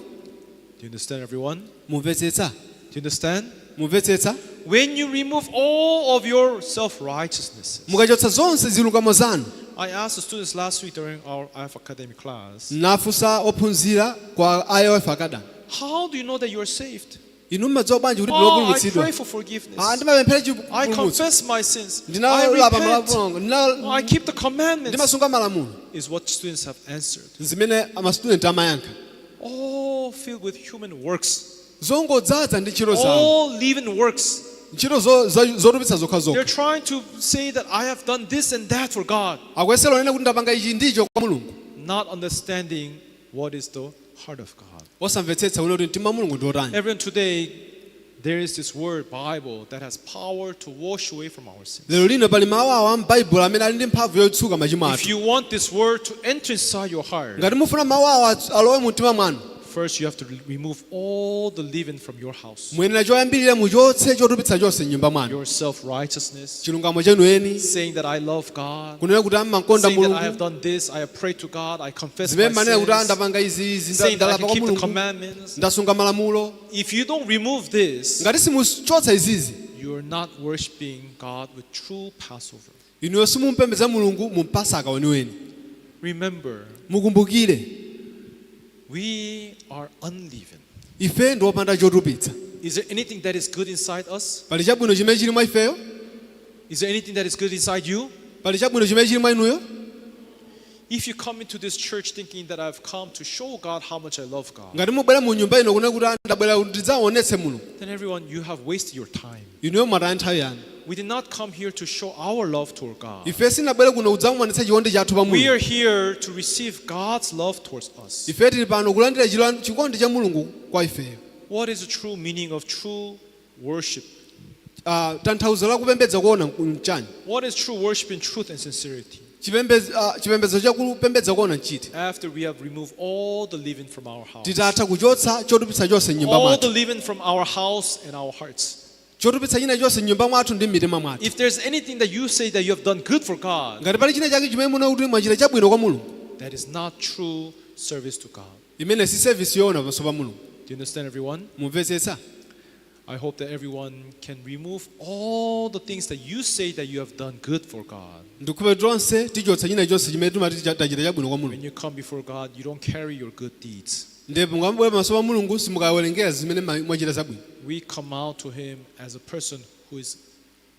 Do you understand, everyone? Mumvetsetsa? Do you understand? Mumvetsetsa? When you remove all of your self righteousnesses, Mukachotsa zonse zilungamo zanu. I asked the students last week during our IF Academy class, Nafunsa ophunzira kwa IOF Academy, how do you know that you are saved? Inu mmadziwa bwanji kuti Oh, I ndinopulumutsidwa? pray for forgiveness. Ndimapemphera I chipulumutso. confess my sins. I Ndinalapa repent. malamulo. I keep the commandments. Ndimasunga malamulo. Is what students have answered. Zimene amastudent amayankha. All filled with human works. Zongodzaza ndi ntchito zawo. All leaven works. Ntchito zotupitsa zokha They're zokha. trying to say that I have done this and that for God, Akuyesera onena kuti ndapanga ichi ndicho kwa Mulungu, not understanding what is the heart of God. Osamvetsetsa kuti mtima wa Mulungu ndi otani. Everyone, today, there is this word, Bible, that has power to wash away from our sins. Lero lino pali mawu awa m'Baibulo amene ali ndi mphamvu yotsuka machimo If athu. you want this word to enter inside your heart, Ngati mufuna mawu awa alowe mu mtima mwanu, first you have to remove all the leaven from your house. Muyenera choyambirira muchotse chotupitsa chonse m'nyumba mwanu. Your self righteousness, Chilungamo chanu eni, saying that I love God, kunena kuti ammakonda saying that I have Mulungu, done this, I have prayed to God, I confess zimene my manena kuti sins, ndapanga izi izi, saying that I ndalapa can kwa keep the Mulungu, commandments. ndasunga malamulo. If you don't remove this, Ngati simuchotsa izizi, you are not worshiping God with true Passover. Inuyo simumpembedza Mulungu mu mpasaka weniweni. Remember, Mukumbukire, we are unleavened. Ife ndi opanda chotupitsa. Is there anything that is good inside us? Pali chabwino chimene chili mwa ifeyo? Is there anything that is good inside you? Pali chabwino chimene chili mwa inuyo? If you come into this church thinking that I've come to show God how much I love God, Ngati mubwera mu nyumba ino kunena kuti ndabwera kuti ndidzaonetse Mulungu, then everyone, you have wasted your time. Inuyo mwataya nthawi yanu. We did not come here to show our love toward God. Ife sinabwere kuno kudzamuonetsa chikondi chathu pa We Mulungu. are here to receive God's love towards us. Ife tili pano kulandira chikondi cha Mulungu kwa ifeyo. What is the true meaning of true worship? Tanthauzo la kupembedza kuona nchani? What is true worship in truth and sincerity? Chipembedzo chakupembedza kuona nchiti? After we have removed all the leaven from our house, Titatha kuchotsa chotupitsa chonse m'nyumba all mwathu, the leaven from our house and our hearts. Chotupitsa china chonse m'nyumba mwathu ndi m'mitima mwathu. If there's anything that you say that you have done good for God, Ngati pali china chake chimene muona kuti mwachita chabwino kwa Mulungu, that is not true service to God. Imene si service yoona pamaso pa Mulungu. Do you understand, everyone? Mumvetsetsa? I hope that everyone can remove all the things that you say that you have done good for God. Ndikhulupirira tonse tichotsa china chonse chimene timati tachita chabwino kwa Mulungu. When you come before God, you don't carry your good deeds. Ndipo mukamabwera pamaso pa Mulungu simukawerengera zimene mwachita zabwino. We come out to Him as a person who is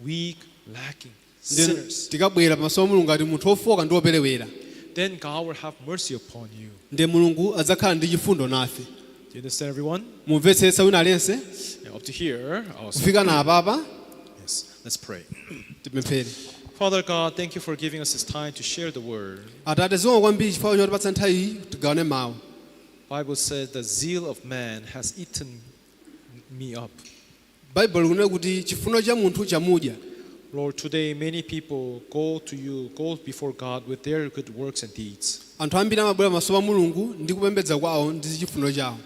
weak, lacking, Ndiye sinners. tikabwera pamaso pa Mulungu ngati munthu wofoka ndi woperewera. Then God will have mercy upon you. Ndiye Mulungu adzakhala ndi chifundo nafe. Do you understand, everyone? Mumvetsetsa wina aliyense? Yeah, up to here. Also. Kufika na apapa. Yes, let's pray. Tipemphere. Father God, thank you for giving us this time to share the word. Atate, zikomo kwambiri chifukwa chotipatsa nthawi iyi tigawane mawu. Bible says the zeal of man has eaten me up. Baibulo likunena kuti chifuno cha munthu chamudya. Lord, today many people go to you, go before God with their good works and deeds. Anthu ambiri amabwera pamaso pa Mulungu ndi kupembedza kwawo ndi chifuno chawo.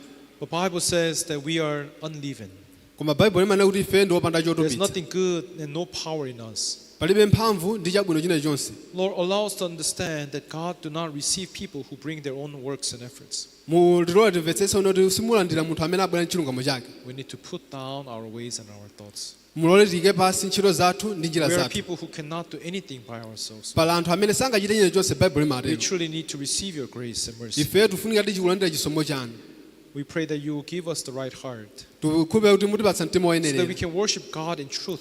But Bible says that we are unleavened. Koma Baibulo imanena kuti ife ndi wopanda There's chotupitsa. nothing good and no power in us. Palibe mphamvu ndi chabwino china chonse. Lord, allow us to understand that God do not receive people who bring their own works and efforts. Mutilole timvetsetse kuti simulandira munthu amene abwera ndi chilungamo chake. We need to put down our ways and our thoughts. Mulole tiyike pasi ntchito zathu ndi njira We are zathu. people who cannot do anything by ourselves. Pali anthu amene sangachite china chonse, Baibulo We limatero. truly need to receive your grace and mercy. Ife tifunika tikulandira chisomo chanu. We pray that you will give us the right heart Tikukhulupirira kuti mutipatsa mtima so that we woyenerera can worship God in truth,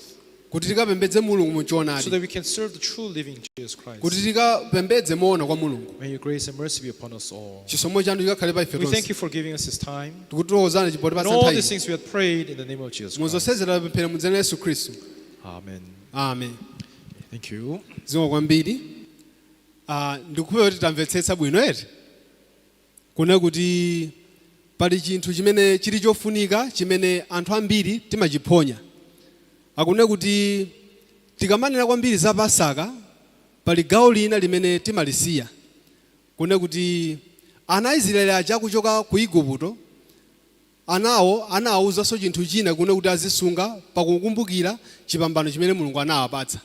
kuti tikapembedze Mulungu mu so choonadi, that we can serve the true living Jesus kuti Christ. tikapembedze moona kwa Mulungu. May your grace and mercy be upon us all. Chisomo chanu chikakhale pa ife We thank tonse. you for giving us this time. Tikuthokozani And chipotipatsa all nthawi. these things we have prayed in the name of Jesus Christ. Muzonsezi tapemphera mu dzina la Yesu Khristu. Amen. Amen. Thank you. Zikomo kwambiri. Ah, ndikukhulupirira kuti tamvetsetsa bwino eti kuna kuti pali chinthu chimene chili chofunika chimene anthu ambiri timachiphonya. Akune kuti tikamanena kwambiri za Pasaka, pali gawo lina limene timalisiya, kune kuti ana a Israeli aja kuchoka ku Igupto anawo anawawuzanso chinthu china, kune kuti azisunga pakukumbukira chipambano chimene Mulungu anawapatsa.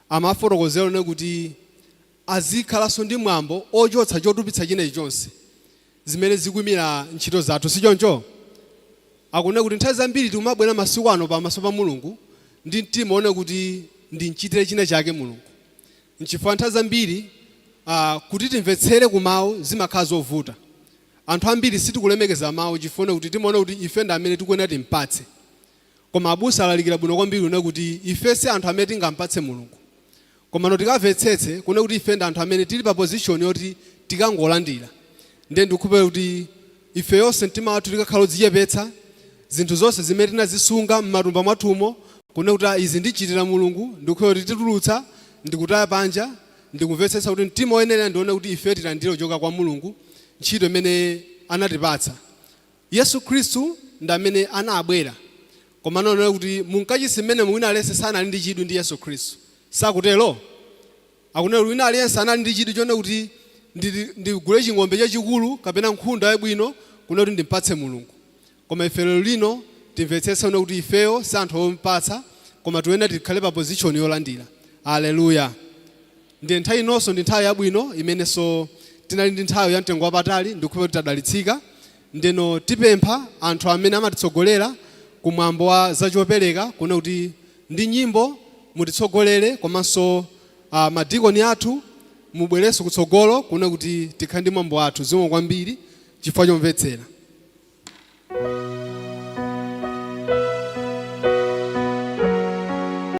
Amafotokozera ne kuti azikhalanso ndi mwambo ochotsa chotupitsa chinechi chonse zimene zikuyimira ntchito zathu, sichoncho? Akune kuti nthawi zambiri timabwera masiku ano pamaso pa Mulungu ndi mtima one kuti ndimchitire china chake Mulungu. Nchifukwa nthawi zambiri kuti timvetsere kumawu zimakhala zovuta. Anthu ambiri sitikulemekeza mawu chifukwa kuti timaona kuti ife ndi amene tikuyenera timpatse. Koma abusa alalikira bwino kwambiri une kuti ife si anthu amene tingampatse Mulungu, koma tikamvetsetse kune kuti ife ndi anthu amene tili pa position yoti tikangolandira. Ndiye ndikukhulupirira kuti ife yonse mtima wathu tikakhala odzichepetsa, zinthu zonse zimene tinazisunga m'matumba mwathumo, kune kuti izi ndichitira Mulungu, ndikukhulupirira kuti titulutsa ndikutaya panja, ndikumvetsetsa kuti mtima woyenera ndione kuti ife tilandire kuchoka kwa Mulungu ntchito imene anatipatsa. Yesu Khristu ndi amene anabwera, koma anaonera kuti munkachisi mmene wina aliyense sanali ndi chidwi ndi Yesu Khristu, sakutero? Akunena kuti wina aliyense anali ndi chidwi chone kuti ndigule ching'ombe chachikulu kapena nkhunda yabwino kuna kuti ndimpatse Mulungu. Koma ife lero lino timvetsetse kuti ifeyo si anthu ompatsa, koma tiyenera tikhale pa position yolandira. Aleluya! Ndiye nthawi inonso ndi nthawi yabwino imenenso tinali ndi nthawi ya mtengo wapatali. Ndikukhulupirira kuti tadalitsika. Ndeno tipempha anthu amene amatitsogolera kumwambo wa zachopereka kuna kuti ndi nyimbo mutitsogolere, komanso madikoni athu mubwerenso kutsogolo kuna kuti tikhale ndi mwambo wathu. Zikomo kwambiri chifukwa chomvetsera.